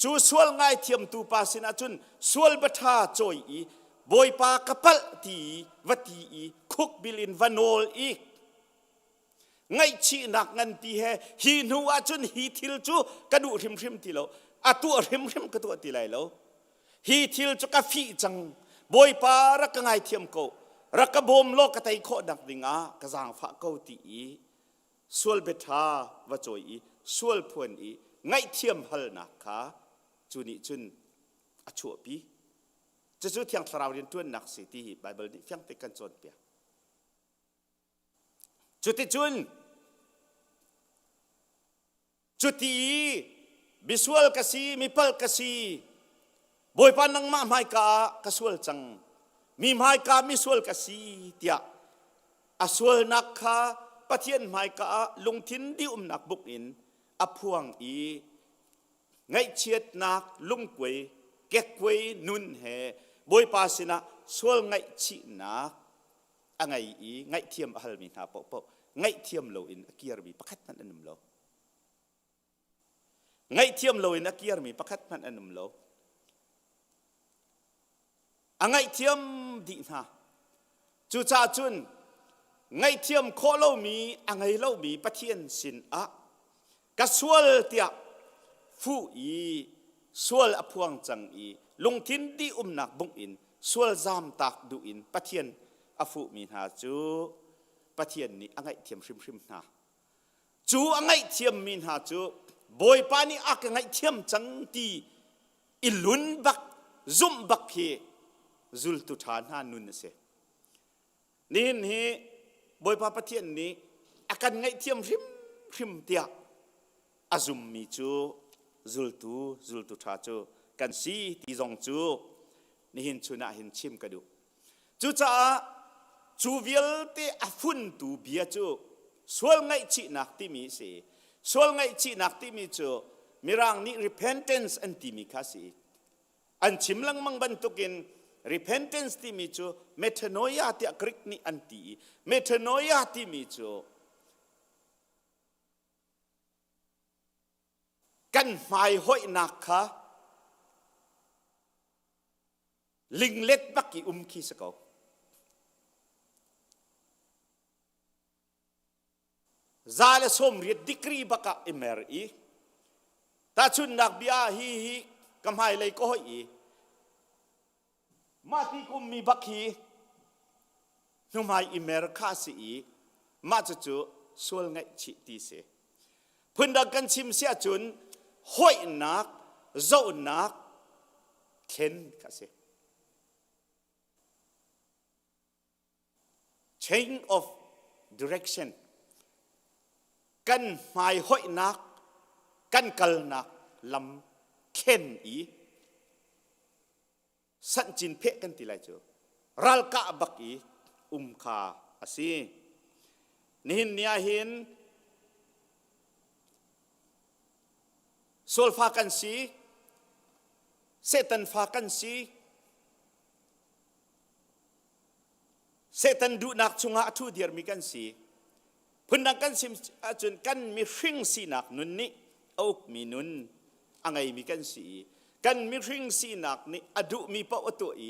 cu sual ngaithiamtu pa sinah cun sual baṭha cawi i Bawipa ka palh ti va ti i khukbil in va nawl i ngaihchihnak nganpi he hi hnu ahcun hi thil cu ka duh hrimhrim ti lo a tuah hrimhrim ka tuah ti lai lo hi thil cu ka fih cang bawipa rak ka ngaithiam ko rak ka bawm law ka tei khawh nak ding ah ka zaangfah ko ti i sual biaṭha va cawi i sual phuan i ngaihthiam halnak kha cu nih cun a chuahpi cucu thiang thlarau rian ṭuannak si ti hi Baibal nih fiang te kan cawnpiak Cuticun cuti i misual ka si, mipalh ka si, Bawipa nangmah hmaika ah ka sual cang, mi hmaika misual ka si tiah a sualnak kha Pathian hmaika ah lungthin dihumnak buk in a phuang i ngaihchiatnak lungkuai kekkuai nun he Bawipa sinah sual ngaihchihnak a ngei i ngaihthiam a halmi hna paohpaoh ngaihthiam loin a kirmi pakhat hmanh an um lo. Ngaihthiam loin a kirmi pakhat hmanh an um lo. A ngaihthiam dih hna. Cucaah cun Ngaihthiam khawh lomi a ngei lomi Pathian sin ah ka sual tiah fuh i sual a phuang cang i lungthin dih umnak bungh in sual zamtak duh in Pathian a fuhmi hna cu Pathian nih a ngaihthiam hrimhrim hna. Cu a ngaihthiammi hna cu Bawipa nih a ka ngaihthiam cang ti i lun bak zumh bak hi zultu ṭha hna nun a si. Nihin hi Bawipa Pathian nih a kan ngaihthiam hrimhrim tiah a zummi cu zultu zultu ṭha cu kan si ti zong cu nihin chun ah hin chim ka duh. Cucaah cu vialte a funtu bia cu sual ngaihchihnak timi a si. Sual ngaihchihnak timi cu Mirang nih repentance an timi kha a si. An chim lengmang bantukin repentance timi cu metanoia tiah Greek nih an ti i metanoia timi cu kan hmaihoihnak kha linglet bak i um khi si ko. 190 degree bak ah i mer i tahchunhnak bia hi hi ka hmailei ka hoih i mah ti kum mi bak hi hnuhmai i mer kha si i mah cucu sual ngaihchih ti si. Phundang kan chim si ahcun hoihnak zohnak thlen kha si. Change of direction. Kan hmai hoihnak, kan kalnak lam thlen i sanhcin pheh kan ti lai cu ralkah bak i um kha a si. Nihin ni ah hin sualfa kan si, Satan fa kan si, Satan duhnak chungah a ṭhu dirmi kan si. Phundang kan sim ahcun kan mihring sinak nun nih a ukmi nun a ngeimi kan si i kan mihring sinak nih a duhmi paoh a tuah i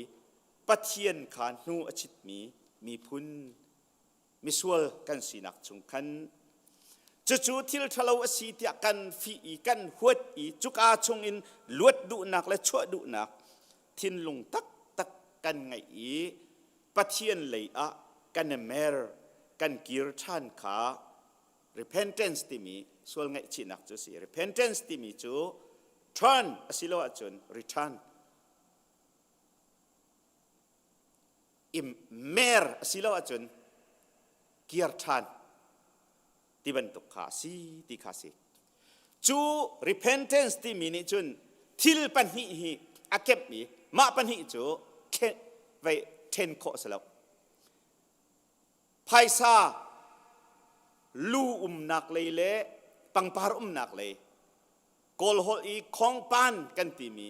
Pathian kha hnu a chitmi miphun misual kan sinak chung khan cucu thil ṭhalo a si tiah kan fih i kan huat i cuka chungin luat duhnak le chuah duhnak thinlung taktak kan ngeih i Pathian lei ah kan i mer kan kir ṭhan kha repentance timi sual ngaihchihnak cu a si. Repentance timi cu turn asilo ahcun return i mer asilo ahcun kir ṭhan ti bantuk kha a si ti kha a si. Cu repentance timi nih cun thil pahnih hi a kemh i mah pahnih cu vei ṭhen khawh a si lo. Phaisa lu umnak lei le pangpar umnak lei Kawl holh i khongpan kan timi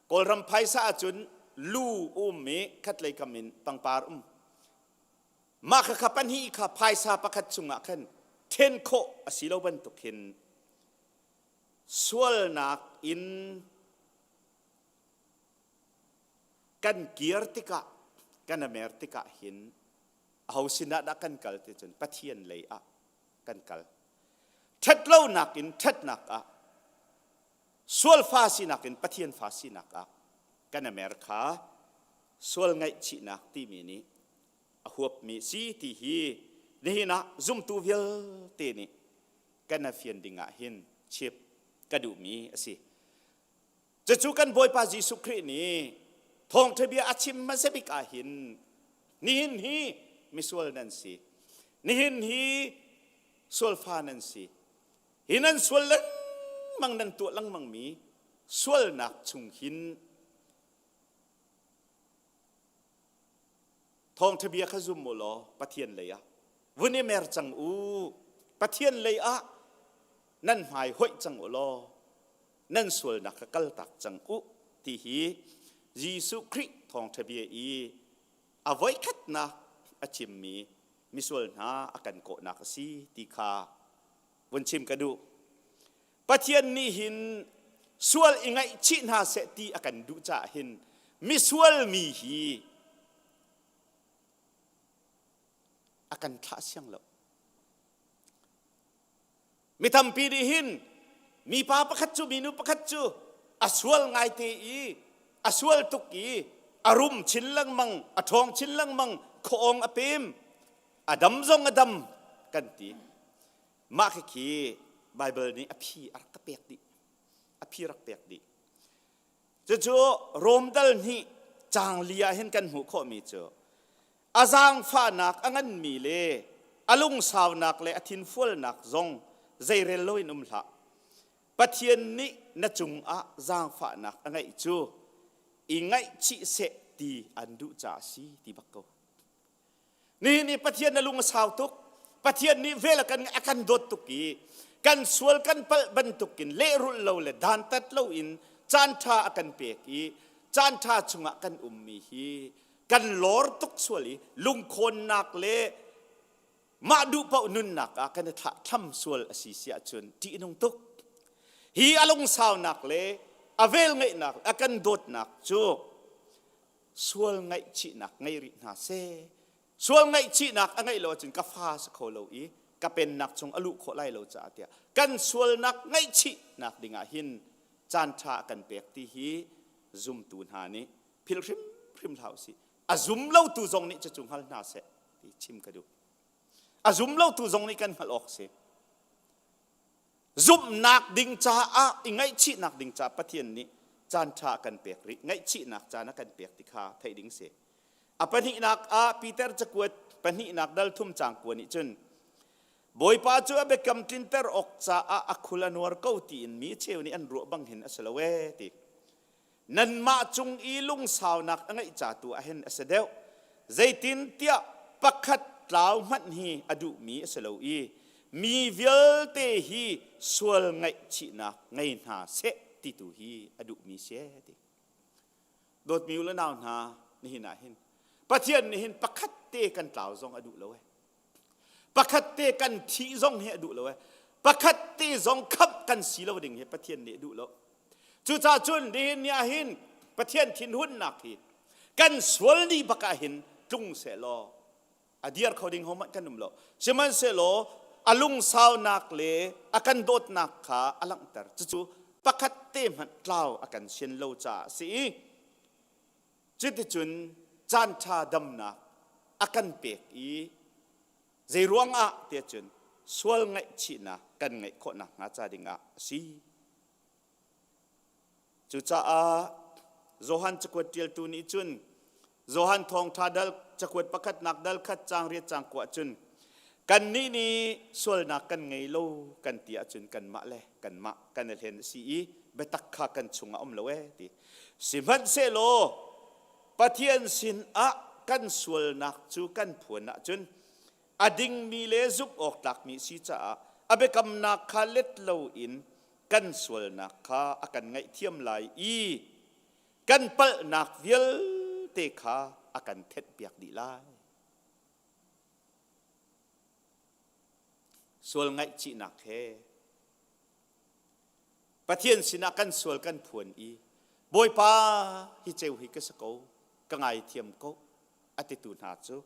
Kawlram phaisa ahcun lu um i khatlei kam in pangpar um. Mah khakha pahnih kha phaisa pakhat chungah khan ṭhen khawh a si lo bantuk hin sualnak in kan kir tikah kan amer tikah hin aho sinah dah kan kal ti cun Pathian lei ah kan kal. Ṭhatlonak in ṭhatnak ah sual fa sinak in Pathian fa sinak ah kan amer kha sual ngaihchihnak timi nih a huapmi si ti hi nihin ah zumtu vialte nih kan a fian ding ah hin chip ka duhmi a si. Cucu kan Bawipa Jesuh Khrih nih thawngṭha bia a chim hmasa bik ah hin nihin hi misual nan si. Nihin hi sualfa nan si. Hi nan sual lengmang nan tuah lengmangmi sualnak chung hin Thawngṭha bia kha zum u law Pathian lei ah vun i mer cang u. Pathian lei ah nan hmai hoih cang u law nan sualnak kha kaltak cang u ti hi Jesuh Khrih thawngṭha bia i a voikhatnak a chimmi misual hna a kan kawhnak a si ti kha vun chim ka duh. Pathian nih hin sual i ngaihchih hna seh ti a kan duh caah hin misual mi hi a A kan thlah siang lo. Mi tampi nih hin mipa pakhat cu minu pakhat cu a sual ngaite i a sual tuk i a rum chin lengmang, a ṭhawng chin lengmang, khuaawng a pem, a dam zong a dam kan ti. Mah khikhi Baibal nih a phi a rak ka pek dih. A phi rak pek dih. Cucu Rom dal hnih caang li ah hin kan hmuh khawhmi cu a zaangfahnak a nganmi le a lungsaunak le a thinfualnak zong zeirel loin um hlah. Pathian nih na cungah zaangfahnak a ngeih cu i ngaihchih seh ti an duh caah a si ti bak ko. Nihin i Pathian na lung a sau tuk. Pathian nih vel a kan a kan dawt tuk i kan sual kan palh bantukin lehrulh lo le dantat loin caan ṭha a kan pek i caan ṭha chungah kan ummi hi kan lor tuk sual i lungkhawnnak le mah duh paoh nunnak ah kan i thlahthlam sual a si si ahcun ṭih nung tuk. Hi a lungsaunak le a velngeihnak a kan dawtnak cu sual ngaihchihnak ngei rih hna seh. Sual ngaihchihnak a ngeih lo ahcun ka fa si kho lo i ka pennak chung a luh khawh lai lo caah tiah kan sualnak ngaihchihnak dingah hin caan ṭha a kan pek ti hi zumtu hna nih philh hrimhrim hlah usih. A zum lotu zong nih cucu hngal hna seh ti chim ka duh. A zum lotu zong nih kan hngalh awk si. Zumhnak ding caah i ngaihchihnak ding caah Pathian nih caan ṭha a kan pek rih. Ngaihchihnak caan a kan pek ti kha theih ding si. A pahnihnak ah Peter cakuat pahnihnak dal thum caang kua nih cun Bawipa cu a biakam tlinter awk caah a khul a nuar ko tiin mi cheu nih an ruah bang hin a si lo ee ti. Nanmah cung i lungsaunak a ngeih ca tu ah hin a si deuh. Zeitintiah pakhat tlau hmanh hi a duhmi a si lo i mi vialte hi sual ngaihchihnak ngei hna seh ti tu hi a duhmi si ti. Dawtmi u le nau hna, nihin ah hin Pathian nih hin pakhat te kan tlau zong a duh lo ee. Pakhat te kan thih zong hi a duh lo ee. Pakhat te zong khamh kan si lo ding hi Pathian nih a duh lo. Cucaah cun nihin ni ah hin Pathian thinhunnak hi kan sual ni bak ah hin tlung seh law a dir kho ding hohmanh kan um lo. Sihmanhsehlaw a lungsaunak le a kan dawtnak kha a langhter. Cucu pakhat te hmanh tlau a kan sian lo caah a si i cuticun caanṭha damnak a kan pek i zeiruang ah tiah cun sual ngaihchihnak kan ngeih khawh nakhnga ca dingah a si. Cucaah Johan cakuat ṭialtu nih cun Johan thawngṭha dal cakuat pakhatnak dal khat caang riat caang kua cun kannih nih sualnak kan ngei lo kan ti ahcun kanmah le kanmah kan i hlen a si i biatak kha kan chungah um lo ee ti. Sihmanhsehlaw Pathian sinah kan sualnak cu kan phuan ahcun a dingmi le zumh awk tlakmi si caah a biakamnak kha let loin kan sualnak kha a kan ngaihthiam lai i kan palhnak vialte kha a kan thenhpiak dih lai. Sual ngaihchihnak he Pathian sinah kan sual kan phuan i Bawipa hi ceu hi ka si ko ka ngaithiam ko a titu hna cu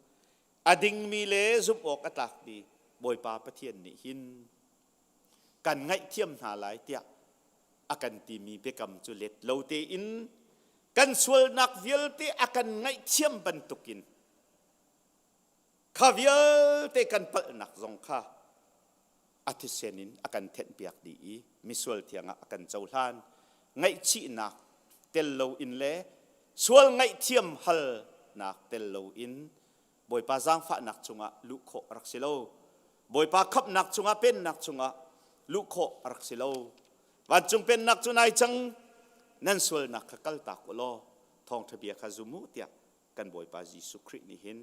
a dingmi le zumh awk a tlakmi Bawipa Pathian nih hin kan ngaihthiam hna lai tiah a kan timi biakam cu let lo tein kan sualnak vialte a kan ngaihthiam bantukin kha vialte kan palhnak zong kha a thisen in a kan thenhpiak dih i misual thiang ah a kan cohlan ngaihchihnak tel loin le sual ngaihthiam halnak tel loin Bawipa zaangfahnak cungah luh khawh a rak si lo. Bawipa khamhnak cungah pennak cungah luh khawh a rak si lo. Vancung pennak cu nai cang nan sualnak kha kaltak u law thawngṭha bia kha zum u tiah kan Bawipa Jesuh Khrih nih hin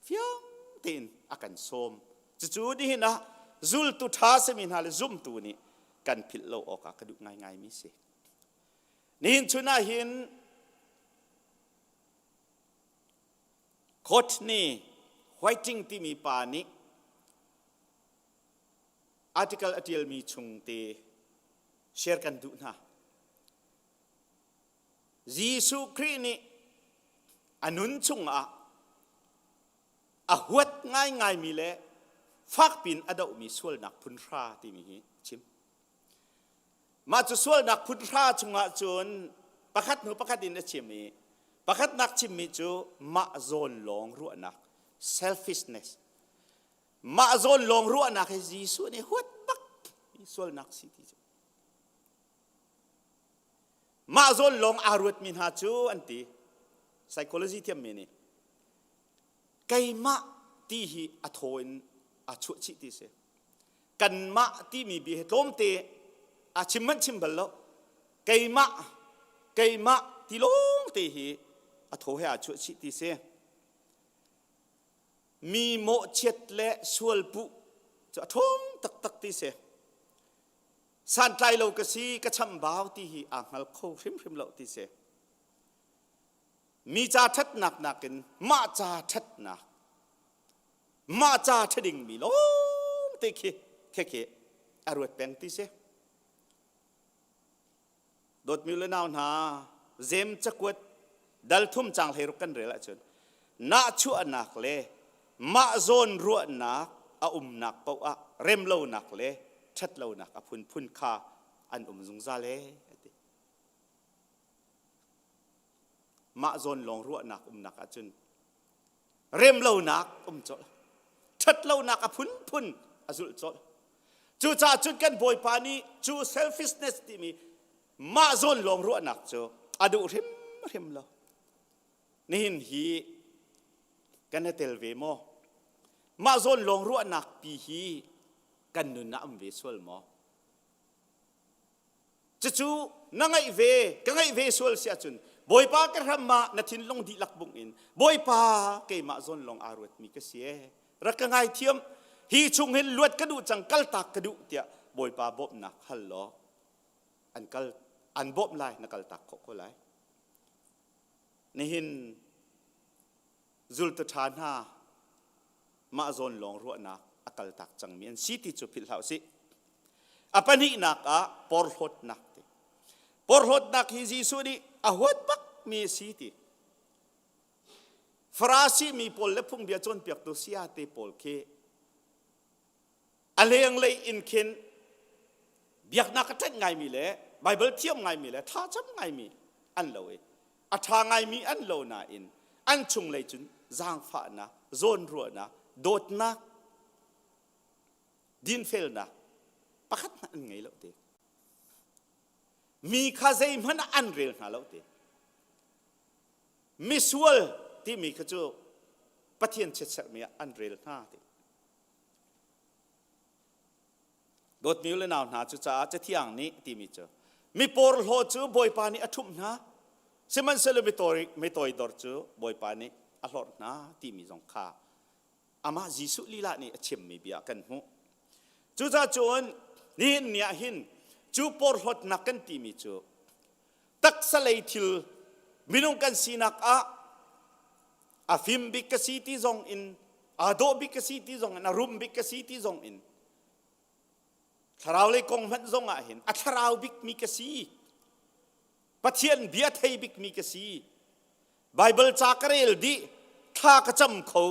fiang tein a kan sawm. Cucu nihin ah zultu ṭha simi hna le zumtu nih kan philh lo awkah ka duh ngaingaimi si. Nihin chun ah hin Courtney Whiting timi pa nih article a ṭialmi chung te share kan duh hna. Jesuh Khrih nih a nun chungah a a huat ngaingaimi le fakpin a dohmi sualnak phun hra timi hi chim. Mah cu sualnak phun hra chungah cun pakhat hnu pakhat in a chim i pakhatnak chimmi cu mah zawn lawng ruahnak selfishness mah zawn lawng ruahnak hi Jesuh nih huat bak sualnak si ti cu Mah zawn lawng aa ruatmi hna cu an ti. Psychology thiammi nih keimah ti hi a thaw in aa chuah chih ti si. Kanmah timi bia hi tlawmte aa chim hmanh chim bal lo. Keimah, keimah ti lawng te hi a thaw he aa chuah chih ti si. Mi mawhchiat le sualpuh cu a ṭhawng taktak ti si. Santlai lo ka si, ka chambau ti hi aa hngal kho hrimhrim lo ti si. Mi ca ṭhatnak nakin mah ca ṭhatnak, mah ca ṭha dingmi lawngte khi khi khi a ruat peng ti si. Dawtmi le nau hna, Jem cakuat dal thum cang hleiruk kan rel ahcun nahchuahnak le mah zawn ruahnak a umnak paoh ah remlonak le ṭhatlonak a phunphun kha an um zungzal ee a ti. Mah zawn lawng ruahnak umnak ahcun remlonak um colh ṭhatlonak a phunphun a zulh colh cucaah cun kan bawipa nih cu selfishness timi mah zawn lawng ruahnak cu a duh hrimhrim lo nihin hi kan i tel ve maw mah zawn lawng ruahnak pi hi kan nun ah um ve sual maw Cucu na ngaih ve, ka ngaih ve sual si ahcun Bawipa ka hram ah na thinlung dihlak bung in Bawipa keimah zawn lawng aa ruatmi ka si ee. Rak ka ngaithiam. Hi chung hin luat ka duh cang, kaltak ka duh tiah Bawipa bawmhnak hal law an kal an bawmh lai na kaltak khawh ko lai. Nihin zultu ṭha hna mah zawn lawng ruahnak a kaltak cangmi an si ti cu philh hlah usih. A pahnihnak ah porhlawtnak ti. Porhlawtnak hi Jesuh nih a huat bakmi a si ti. Farasi mi pawl le phungbia cawnpiaktu sayate pawl khi a lenglei in khin biaknak a ṭanh ngaimi le Baibal thiam ngaimi le thlacam ngaimi an lo i a ṭha ngaimi an lo nain an chunglei cun zaangfahnak, zawnruahnak, dawtnak, dinfelnak pakhat hmanh an ngei lo te. Mi kha zeihmanh ah an rel hna lo te. Misual timi kha cu Pathian chiatserhmi ah an rel hna ti. Dawtmi u le nau hna cucaah Cathiang nih timi cu mi porhlaw cu Bawipa nih a ṭhumh hna sihmanhsehlaw mi toidor cu Bawipa nih a hlorh hna timi zong kha amah Jesuh lila nih a chimmi bia kan hmuh. Cucaah cun nihin ni ah hin cu porhlawtnak kan timi cu taksa lei thil minung kan sinak ah a fim bik ka si ti zong in aa dawh bik ka si ti zong in a rum bik ka si ti zong in thlarau lei kong hmanh zong ah hin a thlarau bik mi ka si Pathian bia thei bik mi ka si Bible ca ka rel dih thla ka cam kho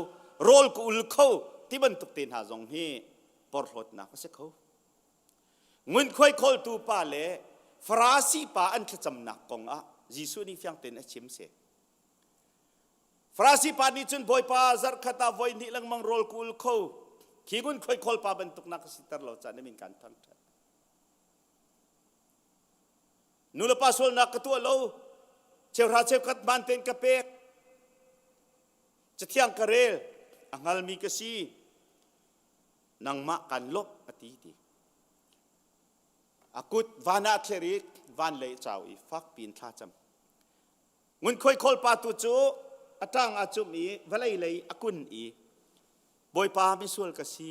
rawl ka ul kho ti bantuk te hna zong hi porhlawtnak a si kho Ngunkhuai khawltu pa le Farasi pa an thlacamnak kong ah Jesuh nih fiang tein a chim si. Farasi pa nih cun Bawipa zarhkhat ah voi hnih lengmang rawl ka ul kho khi ngunkhuai khawl pa bantuk na ka siter lo caan min kan thangṭhat. Nu le pa sualnak ka tuah lo cheuhra cheukhat hmaan tein ka pek cathiang ka rel a hngalmi ka si nangmah kan lawmh a ti ti a kut van ah thler i van lei cau i fak piin thla cam ngunkhuai khawl pa tu cu a ṭang a cumh i vawlei lei a kun i bawipa misual ka si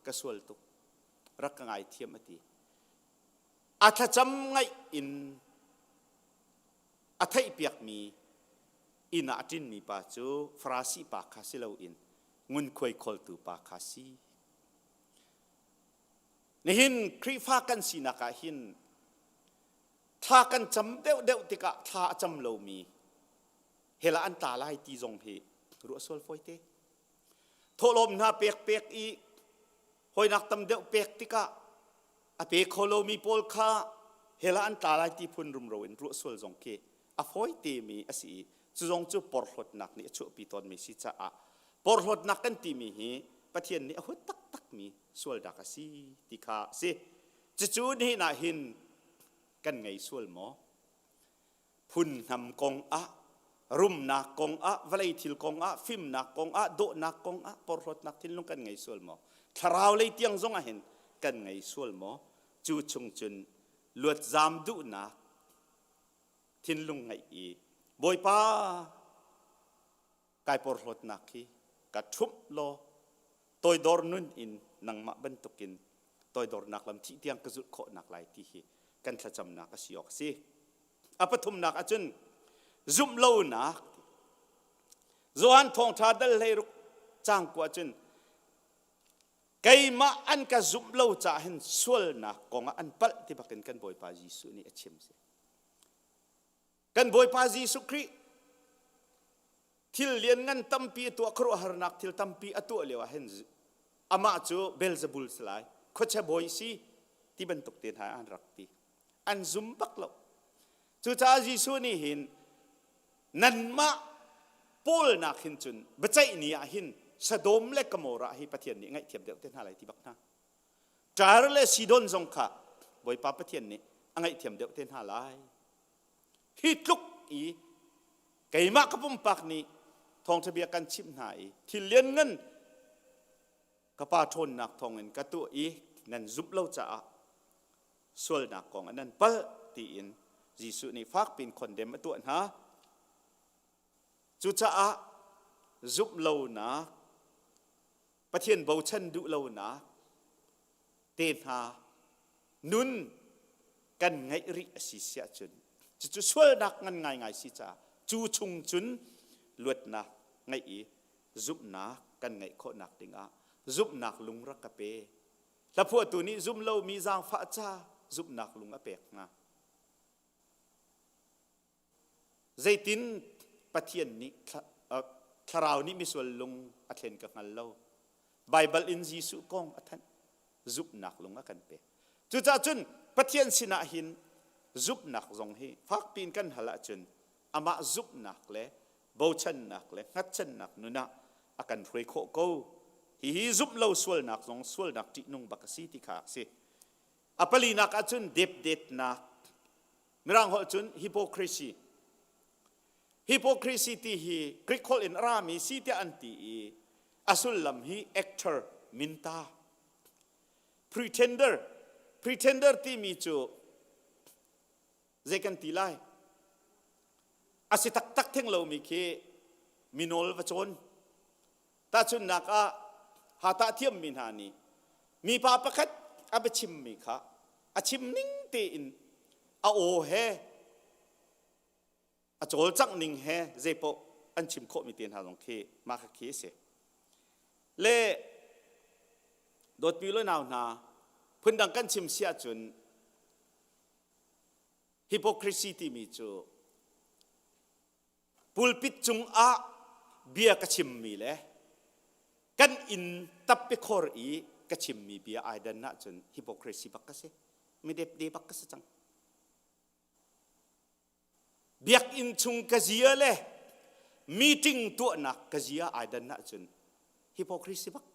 ka sual tuk rak ka ngaithiam a ti a thlacam ngaih in a theihpiakmi inn ah a ṭinmi pa cu Farasi pa kha si loin ngunkhuai khawltu pa kha si. Nihin Khrihfa kan sinak ah hin thla kan cam deuhdeuh tikah thla a cam lomi hell ah an tla lai ti zong hi ruah sual fawi te. Thawhlawm hna pek pek i hawinak tam deuh pek tikah a pe kho lomi pawl kha hell ah an tla lai ti phun rumro in ruah sual zong khi a fawi temi a si i cu zong cu porhlawtnak nih a chuahpi tawnmi si caah porhlawtnak kan timi hi Pathian nih a huat taktakmi sualnak a si ti kha a si. Cucu nihin ah hin kan ngei sual maw? Phun hnam kong ah, rumnak kong ah, vawlei thil kong ah, fimnak kong ah, dawhnak kong ah porhlawtnak thinlung kan ngei sual maw? Thlarau lei tiang zong ah hin kan ngei sual maw? Cu chung cun luat zam duhnak thinlung ngeih i Bawipa kai porhlawtnak hi ka ṭhumh law toidor nun in nangmah bantukin toidornak lam thih tiang ka zulh khawhnak lai ti hi kan thlacamnak a si awk a si. A pathumnak ahcun zumh lonak Johan thawngṭha dal 16 caang kua cun keimah an ka zumh lo caah hin sualnak kongah an palh ti bakin kan Bawipa Jesuh nih a chim si. Kan Bawipa Jesuh Khrih thil lianngan tampi a tuah khuaruahharnak thil tampi a tuah lio ah hin amah cu Beelzebul si lai khuachia bawi si ti bantuk te hna an rak ti an zum bak lo cucaah Jesuh nih hin nanmah pawl nak hin cun biaceih ni ah hin Sodom le Gomorrah hi Pathian nih ngaihthiam deuh te hna lai ti bak hna Tyre le Sidon zong kha Bawipa Pathian nih a ngaihthiam deuh te hna lai. Hi tluk i keimah ka pumpak nih thawngṭha bia kan chimh hna i thil lianngan ka pa ṭhawnnak thawngin ka tuah i nan zumh lo caah sualnak kong ah nan palh tiin Jesuh nih fakpiin khondem a tuah hna. Cucaah zumh lonak Pathian bochan duh lonak te hna nun kan ngeih rih a si siah cun cucu sualnak ngan ngaingai si caah cu chung cun luatnak ngeih i zumhnak kan ngeih khawhnak dingah zumhnak lung rak ka pe hlaphuahtu nih zum lomi zaangfah ca zumhnak lung a pek hna Zeitin Pathian nih thlarau nih misual lung a thlen ka hngal lo. Baibal in Jesuh kong a thanh. Zumhnak lung a kan pek. Cucaah cun Pathian sinah hin zumhnak zong hi fakpi in kan hal ahcun amah zumhnak le bochannak le hngatchannak nun ah a kan hruai khawh ko. Hihi zumh lo sualnak zong sualnak ṭihnung bak a si ti kha a si. A palinak ahcun depdetnak Mirang holh cun hypocrisy. Hypocrisy ti hi Greek holh in a rami si tiah an ti i a sullam hi actor minta. Pretender. Pretender timi cu zei kan ti lai? A si taktak theng lomi khi minawl va cawn. Tahchunhnak ah hatah thiammi hna nih mipa pakhat a biachimmi kha a chim ning tein a aw he a cawlcangh ning he zeipaoh an chim khawhmi te hna zong khi mah kha khi a si. Le dawtmi le nau hna phundang kan chim si ahcun hypocrisy timi cu Pulpit cungah bia ka chimmi le kan inn tappikhor i ka chimmi bia ai dan ahcun hypocrisy bak ka si. Midepde bak ka si cang. Biakinn chung ka zia le meeting tuahnak ka zia ai dan ahcun hypocrisy bak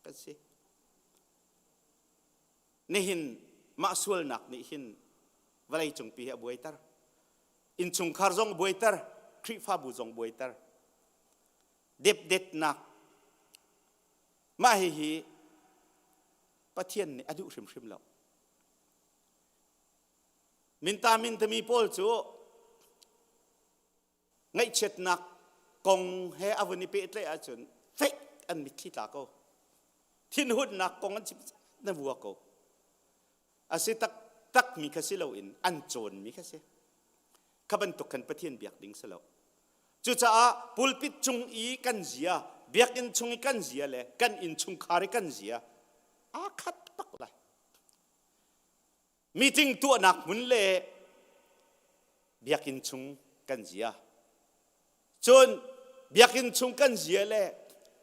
kan si. Nihin mah sualnak nih hin vawlei cungpi hi a buaiter. Innchungkhar zong buaiter, Khrihfabu zong buaiter. Depdetnak. Mah hihi Pathian nih a duh hrimhrim lo. Minta mintami pawl cu ngaihchiatnak kong he a vun i pehtlaih ahcun fek an mitthli tla ko. Thinhunnak kong an chim na vua ko. A si taktak mi kha si loin an cawnmi kha si. Kha bantuk khan Pathian biak ding si lo. Cucaah pulpit cung i kan zia, biakinn chung i kan zia le kan innchungkhar i kan zia aa khat bak lai. Meeting tuahnak hmun le biakinn chung kan zia. Cun biakinn chung kan zia le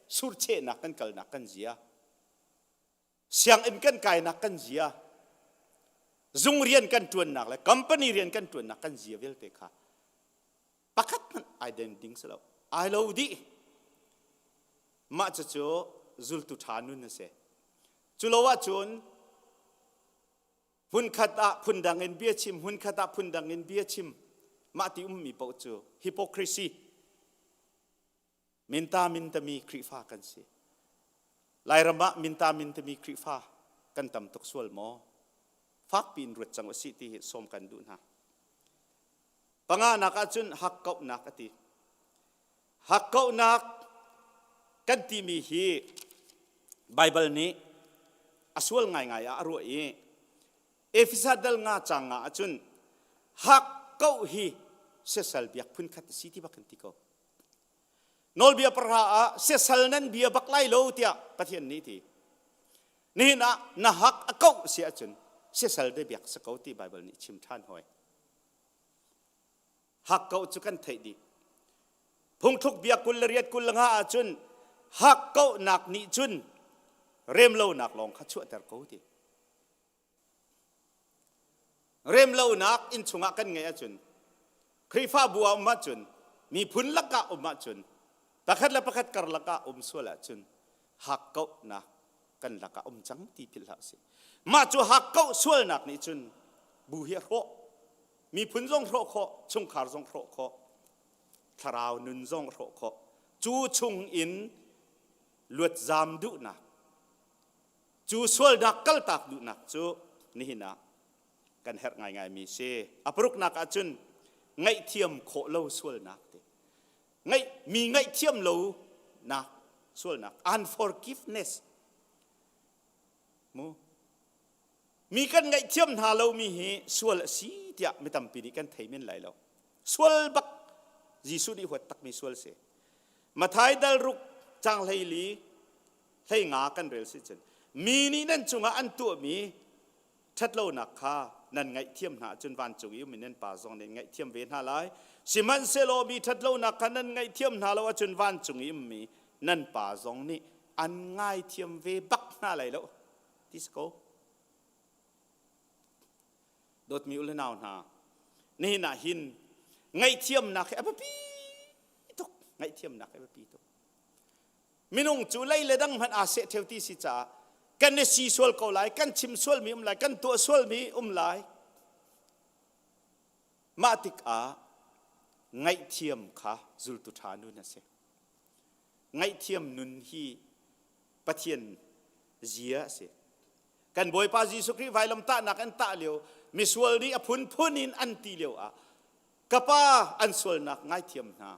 Surchehnak kan kalnak kan zia. Sianginn kan kainak kan zia. Zung rian kan ṭuannak le company rian kan ṭuannak kan zia vialte kha pakhat hmanh ai den ding si lo. Ai lo dih. Mah cucu zultu ṭha nun a si. Cu lo ahcun hmunkhat ah phundang in bia chim, hmunkhat ah phundang in bia chim, mah ti ummi paoh cu hypocrisy minta mintami Khrihfa kan si. Lairam ah minta mintami Khrihfa kan tam tuk sual maw? Fakpi in ruat cang usih ti hi sawm kan duh hna. Panganak ahcun hakkauhnak a ti. Hakkauhnak kan timi hi Baibal nih a sual ngaingai ah a ruah i Efesa dal nga cang nga ahcun hakkauh hi siasal biak phunkhat a si ti bak kan ti ko. Nawlbia pahra ah siasal nan bia bak lai lo tiah Pathian nih ti. Nihin ah na hak a kauh si ahcun siasal de biak si ko ti Baibal nih chim ṭhan hoi. Hakkauh cu kan theih dih. Phungthluk bia 28 25 ahcun hakkauhnak nih cun remlonak lawng kha chuahter ko ti. Remlonak inn chungah kan ngeih ahcun Khrihfabu ah um ahcun miphun lakah um ahcun pakhat le pakhat karlak ah um sual ahcun hakkauhnak kan lakah um cang ti philh hlah usih. Mah cu hakkauh sualnak nih cun bu hi a hrawh. Miphun zong hrawh khawh, chungkhar zong hrawh khawh, thlarau nun zong hrawh khawh. Cu chung in luatzam duhnak, cu sualnak kaltak duhnak cu nihin ah kan herh ngaingaimi si. A paruknak ahcun ngaihthiam khawh lo sualnak ti. Ngaih, mi ngaihthiam lo nak sualnak unforgiveness mu Mi kan ngaihthiam hna lomi hi sual a si tiah mi tampi nih kan thei men lai lo. Sual bak Jesuh nih huat takmi sual si. Mathai dal ruk cang hleili hlei nga kan rel si cun mi nih nan cungah an tuahmi ṭhatlonak kha nan ngaihthiam hna ahcun vancung i um in nan pa zong nih ngaihthiam ve hna lai. Sihmanhsehlaw mi ṭhatlonak kha nan ngaihthiam hna lo ahcun vancung i ummi nan pa zong nih an ngaithiam ve bak hna lai lo. Ti si ko. Dawtmi u le nau hna, nihin ah hin ngaihthiamnak hi a biapi tuk. Ngaihthiamnak hi a biapi tuk. Minung cu lei le dang hmanh aa seh ṭheo ti si caah kan i si sual ko lai, kan chim sualmi um lai, kan tuah sualmi um lai. Mah tikah ngaihthiam kha zultu ṭha nun a si. Ngaihthiam nun hi Pathian zia a si. Kan Bawipa Jesuh Khrih vailamtahnak an tah lio misual nih a phunphun in an ti lio ah ka pa an sualnak ngaithiam hna.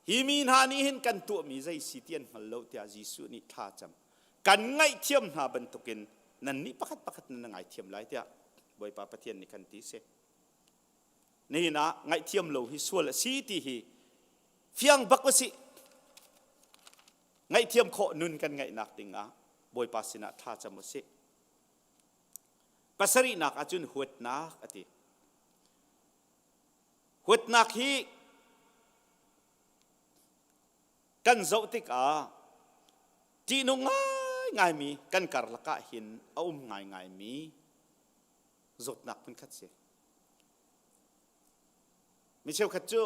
Hi mi hna nih hin kan tuahmi zei si ti an hngal lo tiah Jesuh nih thla cam. Kan ngaihthiam hna bantukin nannih pakhat pakhat nan ngaithiam lai tiah Bawipa Pathian nih kan ti si. Nihin ah ngaihthiam lo hi sual a si ti hi fiang bak a si. Ngaihthiam khawh nun kan ngeihnak dingah Bawipa sinah thla cam u sih. Pasarihnak ahcun huatnak a ti. Huatnak hi kan zoh tikah ṭihnung ngaingaimi kan karlak ah hin a um ngaingaimi zawtnak phunkhat si. Mi cheukhat cu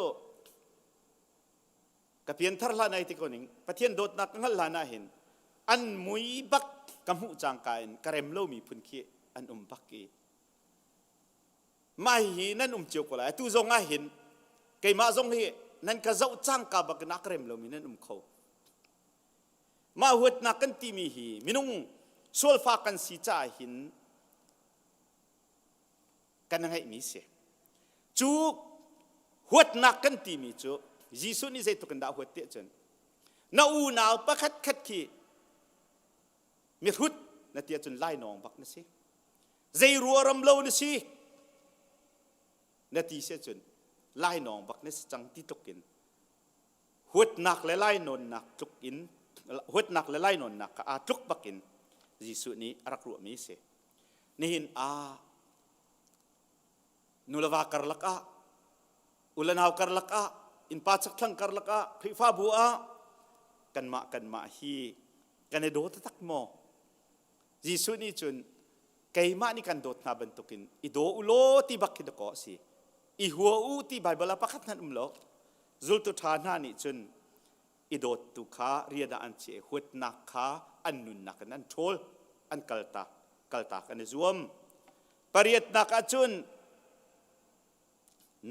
ka pianthar hlan ai ti ko ning Pathian dawtnak ka hngalh hlan ah hin an mui bak ka hmuh cangka in ka rem lomi phun khi an um bak i mah hi nan um cio ko lai atu zong ah hin keimah zong hi nan ka zoh cangka bak in a ka rem lomi nan um kho mah huatnak kan timi hi minung sualfa kan si caah hin kan ngeihmi si. Cu huatnak kan timi cu Jesuh nih zeitluk in dah huat tiah cun na unau pakhat khat khi mihrut na ti ahcun lainawng bak na si. Zei ruaram lo na si na ti si ahcun lainawng bak na si cang ti tluk in huatnak le lainawnnak tluk in huatnak le lainawnnak kha aa tluk bak in Jesuh nih a rak ruahmi a si. Nihin ah nuleva karlak ah ulenau karlak ah innpa chakthlang karlak ah Khrihfabu ah Kanmah kanmah hi kan i daw taktak maw? Jesuh nih cun keimah nih kan dawt hna bantukin i daw u law ti bak khi dakaw a si. I hua u ti Baibal ah pakhat hmanh um lo. Zultu ṭha hna nih cun i dawttu kha rian ah an chiah i huatnak kha an nunnak in an ṭhawl, an kaltak, kaltak an i zuam. Pariatnak ah cun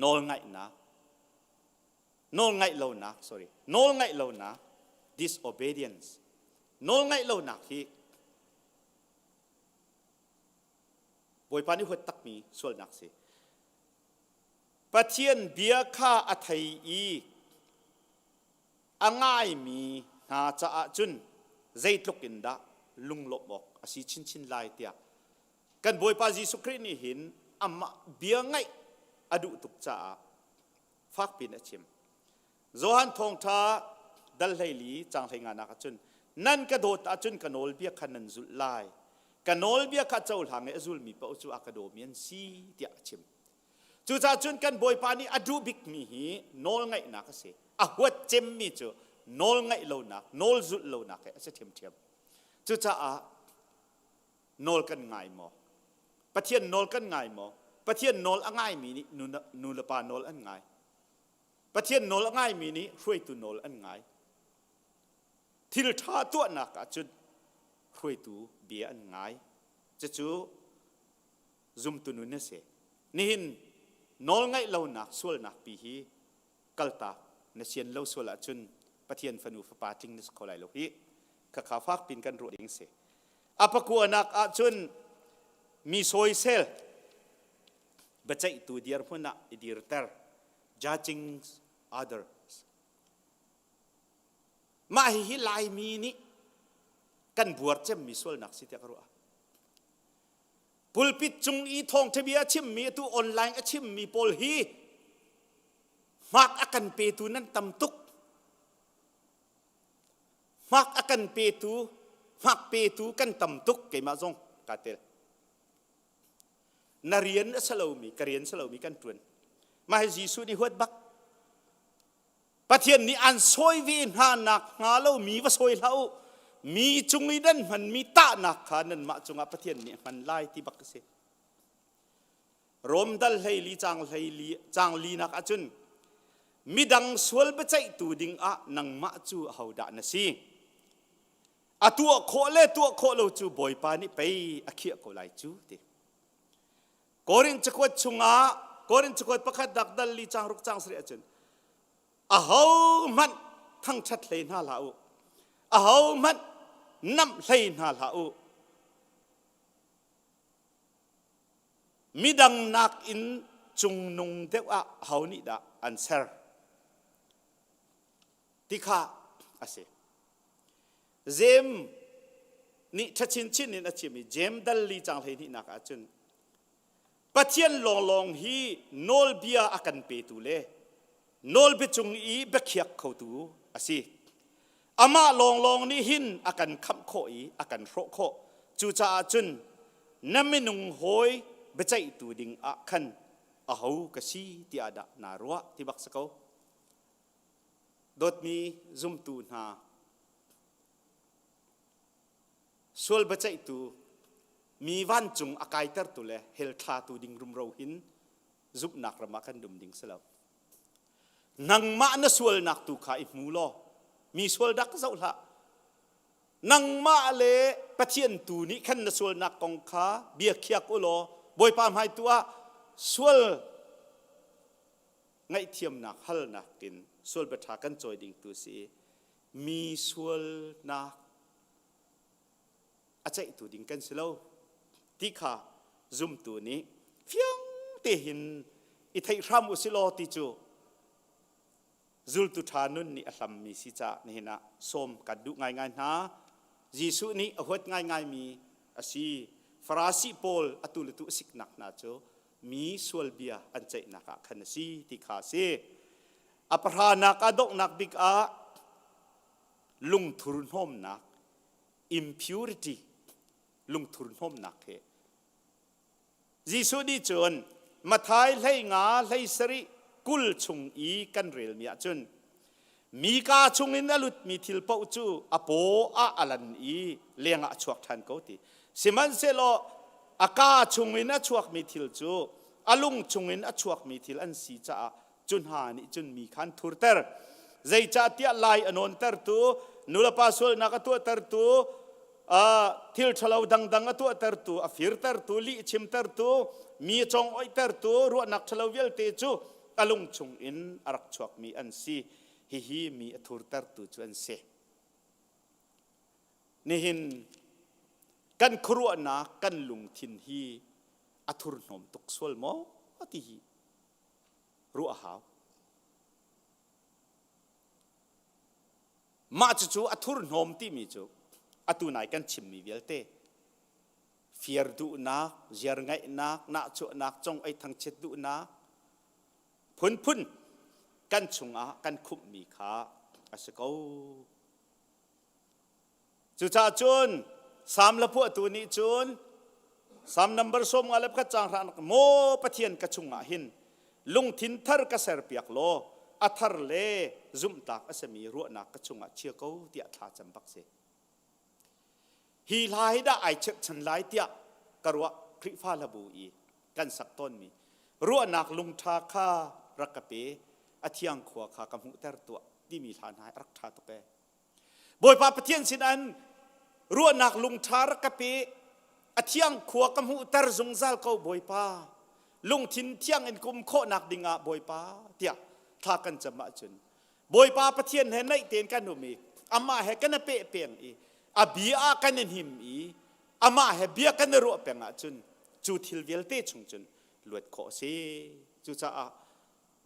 nawlngaihnak, nawlngaih lonak, sorry, nawlngaih lonak, disobedience. Nawlngaih lonak hi Bawipa nih huat takmi sualnak si. Pathian bia kha a thei i a ngaimi hna caah cun zeitluk in dah lunglawmh awk a si chinchin lai tiah kan Bawipa Jesuh Khrih nih hin amah bia ngaih a duh tuk caah fakpi in a chim. Johan thawngṭha dal 14 caang 15 nak ah cun nan ka dawt ahcun ka nawlbia kha nan zulh lai. Ka nawlbia kha cohlang i a zulmi paoh cu a ka dawmi an si tiah a chim. Cucaah cun kan Bawipa nih a duh bikmi hi nawlngaihnak a si. A huat cemmi cu nawlngaih lonak, nawl zulh lonak hi a si ṭhiamṭhiam. Cucaah nawl kan ngai maw? Pathian nawl kan ngai maw? Pathian nawl a ngaimi nih nu le pa nawl an ngai. Pathian nawl a ngaimi nih hruaitu nawl an ngai. Thil ṭha tuahnak ahcun hruaitu bia an ngai. Cucu zumtu nun a si. Nihin nawlngaih lonak sualnak pi hi kaltak na sian lo sual ahcun Pathian fanu fapa tling na si kho lai lo hi. Khakha fak pin kan ruah ding si. A pakuanak ahcun mi sawisel biaceihtu dirhmun ah i dirter judging others mah hihi Laimi nih kan buar cemmi sualnak si tiah ka ruah pulpit cung i thawngṭha bia a chimmi atu online a chimmi pawl hi hmak a kan petu nan tam tuk hmak a kan petu hmak petu kan tam tuk keimah zong kaa tel Na rian a si lomi, ka rian si lomi kan ṭuan. Mah hi Jesuh nih huat bak. Pathian nih an sawi ve hna nak hnga lo mi va sawi hlah u. Mi cung i nan hmanmi tahnak kha nanmah cungah Pathian nih a hman lai ti bak a si. Rom dal 14 caang 14 caang linak ahcun midang sual biaceihtu ding ah nangmah cu ahodah na si? A tuah khawh le tuah khawh lo cu Bawipa nih pei a khiah ko lai cu ti. Korin cakuat chungah Korin cakuat pakhat dak dal li cang ruk cang sarih ahcun aho hmanh thangṭhat hlei hna hlah u aho hmanh namh hlei hna hlah u midang nakin cungnung deuh ah ho nih dah an ser ti kha a si. Jeim nih ṭha chinchin in a chim i Jeim dal li cang 12nak ah cun Pathian lawnglawng hi nawlbia a kan petu le nawlbia cung i biakhiak khotu a si. Amah lawnglawng nih hin a kan khamh khawh i a kan hrawh khawh. Cucaah cun na minung hawi biaceihtu ding ah khan aho ka si tiah dah naa ruah ti bak si ko. Dawtmi zumtu hna, sual biaceihtu, mi vancung a kaitertu le hell thlatu ding rumro hin zumhnak ram ah kan dum ding si lo. Nangmah na sualnak tu kha i hmu law mi sual dak zoh hlah. Nangmah le Pathian tu nih khan na sualnak kong kha bia khiak u law Bawipa hmai tu ah sual ngaihthiamnak halnak in sual biaṭha kan cawi ding tu si i mi sualnak a ceihtu ding kan si lo ti kha zumtu nih fiang te hin i theih hram u si law ti cu zultu ṭha nun nih a hlammi si caah nihin ah sawm kan duh ngaingai hna. Jesuh nih a huat ngaingaimi a si. Farasi pawl atu le tu a siknak hna cu mi sual bia an ceihnak ah khan a si ti kha a si. A pahranak ah donghnak bik ah lungthur hnawmnak impurity lungthur hnawmnak he Jesuh nih cun Matthai 15 hlei sarih 20 chung i kan relmi ahcun. Mi kaa chungin a lutmi thil paoh cu a paw ah a lan i lengah a chuak ṭhan ko ti. Sihmanhsehlaw a kaa chungin a chuakmi thil cu a lung chungin a chuakmi thil an si caah cu hna nih cun mi kha an thurter. Zeicahtiah lai a nawntertu, nulepa sualnak a tuahtertu, thil ṭhalo dangdang a tuahtertu, a firtertu, lih chimtertu, mi a congoihtertu, ruahnak ṭhalo vialte cu a lung chungin a rak chuakmi an si. Hihi mi a thurtertu cu an si. Nihin kan khuaruahnak kan lungthin hi a thurhnawm tuk sual maw ti hi ruah a hau. Mah cucu a thurhnawm timi cu atu nai kan chimmi vialte fir duhnak, ziar ngaihnak, nahchuahnak, cong ei thangchiat duhnak phunphun kan chungah kan khumhmi kha a si ko. Cucaah cun Salm la phuahtu nih cun Salm number 51 caang hranak maw Pathian ka chungah hin lungthin thar ka serpiak law a thar le zumhtlak a simi ruahnak ka chungah chia ko tiah thla cam bak si. Hi hla hi dah ai chirhchan lai tiah ka ruah Khrihfa hlabu i kan sak tawnmi ruahnak lungṭha kha rak ka pe a thiang khua kha ka hmuhter tuah timi hla hna hi a rak ṭha tuk ee. Bawipa Pathian sin an ruahnak lungṭha rak ka pe a thiang khua ka hmuhter zungzal ko Bawipa lungthin thiang in kum khawhnak dingah Bawipa tiah thla kan cam ahcun Bawipa Pathian he naih tein kan um i amah he kan i peh peng i a bia ah kan i hnim i amah he bia kan i ruah peng ahcun cu thil vialte chung cun luat khawh a si. Cucaah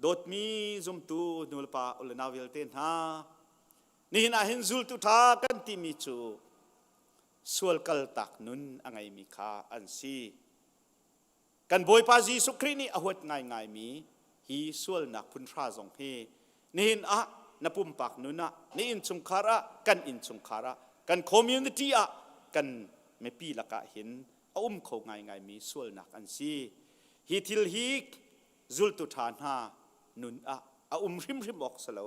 dawtmi zumtu nulepa ulenau vialte hna nihin ah hin zultu ṭha kan timi cu sual kaltak nun a ngeimi kha an si. Kan Bawipa Jesuh Khrih nih a huat ngaingaimi hi sualnak phun hra zong hi nihin ah na pumpak nun ah, na innchungkhar ah, kan innchungkhar ah, kan community ah, kan mipi lakah hin a um kho ngaingaimi sualnak an si. Hi thil hi zultu ṭha hna nun ah a um hrimhrim awk si lo.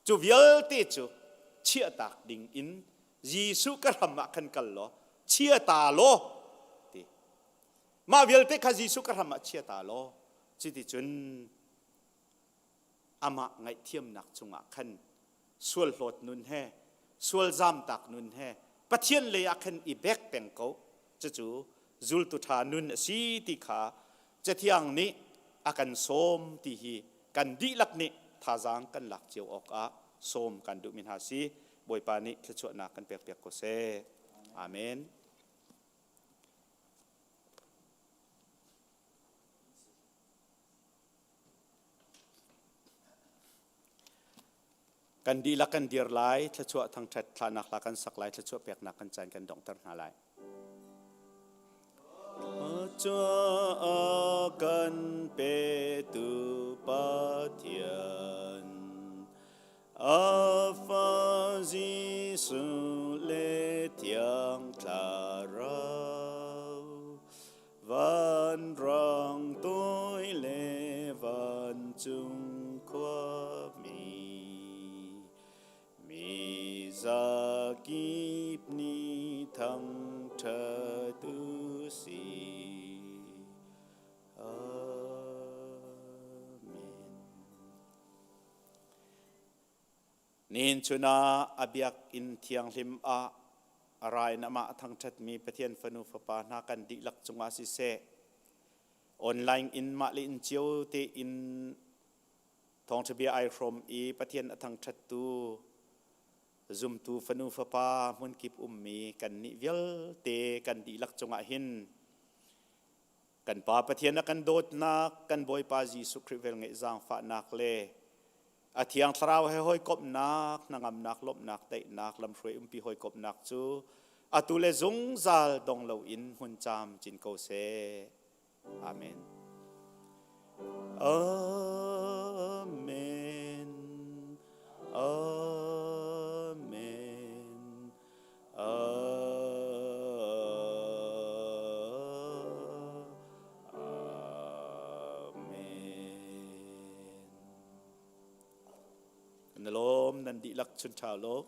Cu vialte cu chiahtak ding in Jesuh ka hram ah khan kal law chia ta law ti. Mah vialte kha Jesuh ka hram ah chia ta law cuticun amah ngaihthiamnak cungah khan sual hlawt nun he sual zamtak nun he Pathian lei ah khan i bek peng ko cucu zultu ṭha nun a si ti kha Cathiang nih a kan sawm ti hi kan dihlak nih thazaang kan lak cio awkah sawm kan duhmi hna si Bawipa nih thluachuahnak kan pekpiak ko seh. Amen. Kan dihlak kan dir lai, thluachuah thangṭhat thlahnak hla kan sak lai, thluachuah peknak kan caan kan donghter hna lai. Cuah kan petu Pathian, A fa Jesuh le Thiang Thlarau, vanrang toi le vancung khuami, mi zakip nih thangṭhat u sih. Amen. Nihin chun ah a biakinn thianghlim ah a ra in amah a thangṭhatmi Pathian fanu fapa hna kan dihlak cungah siseh, online in mah le inn cio tein thawngṭha bia ai hrawm i Pathian a thangṭhattu zumtu fanu fapa hmunkip ummi kannih vialte kan dihlak cungah hin Kan Pa Pathian a kan dawtnak, kan Bawipa Jesuh Khrih velngeih zaangfahnak le a Thiang Thlarau he hawikomhnak, hnangamnak, lawmhnak, daihnak, lamhruai umpi hawikomhnak cu atu le zungzal dong loin hmun caam cin ko seh. Amen. Amen. Amen. Amen. Kan i lawm. Nan dihlak chun ṭha law.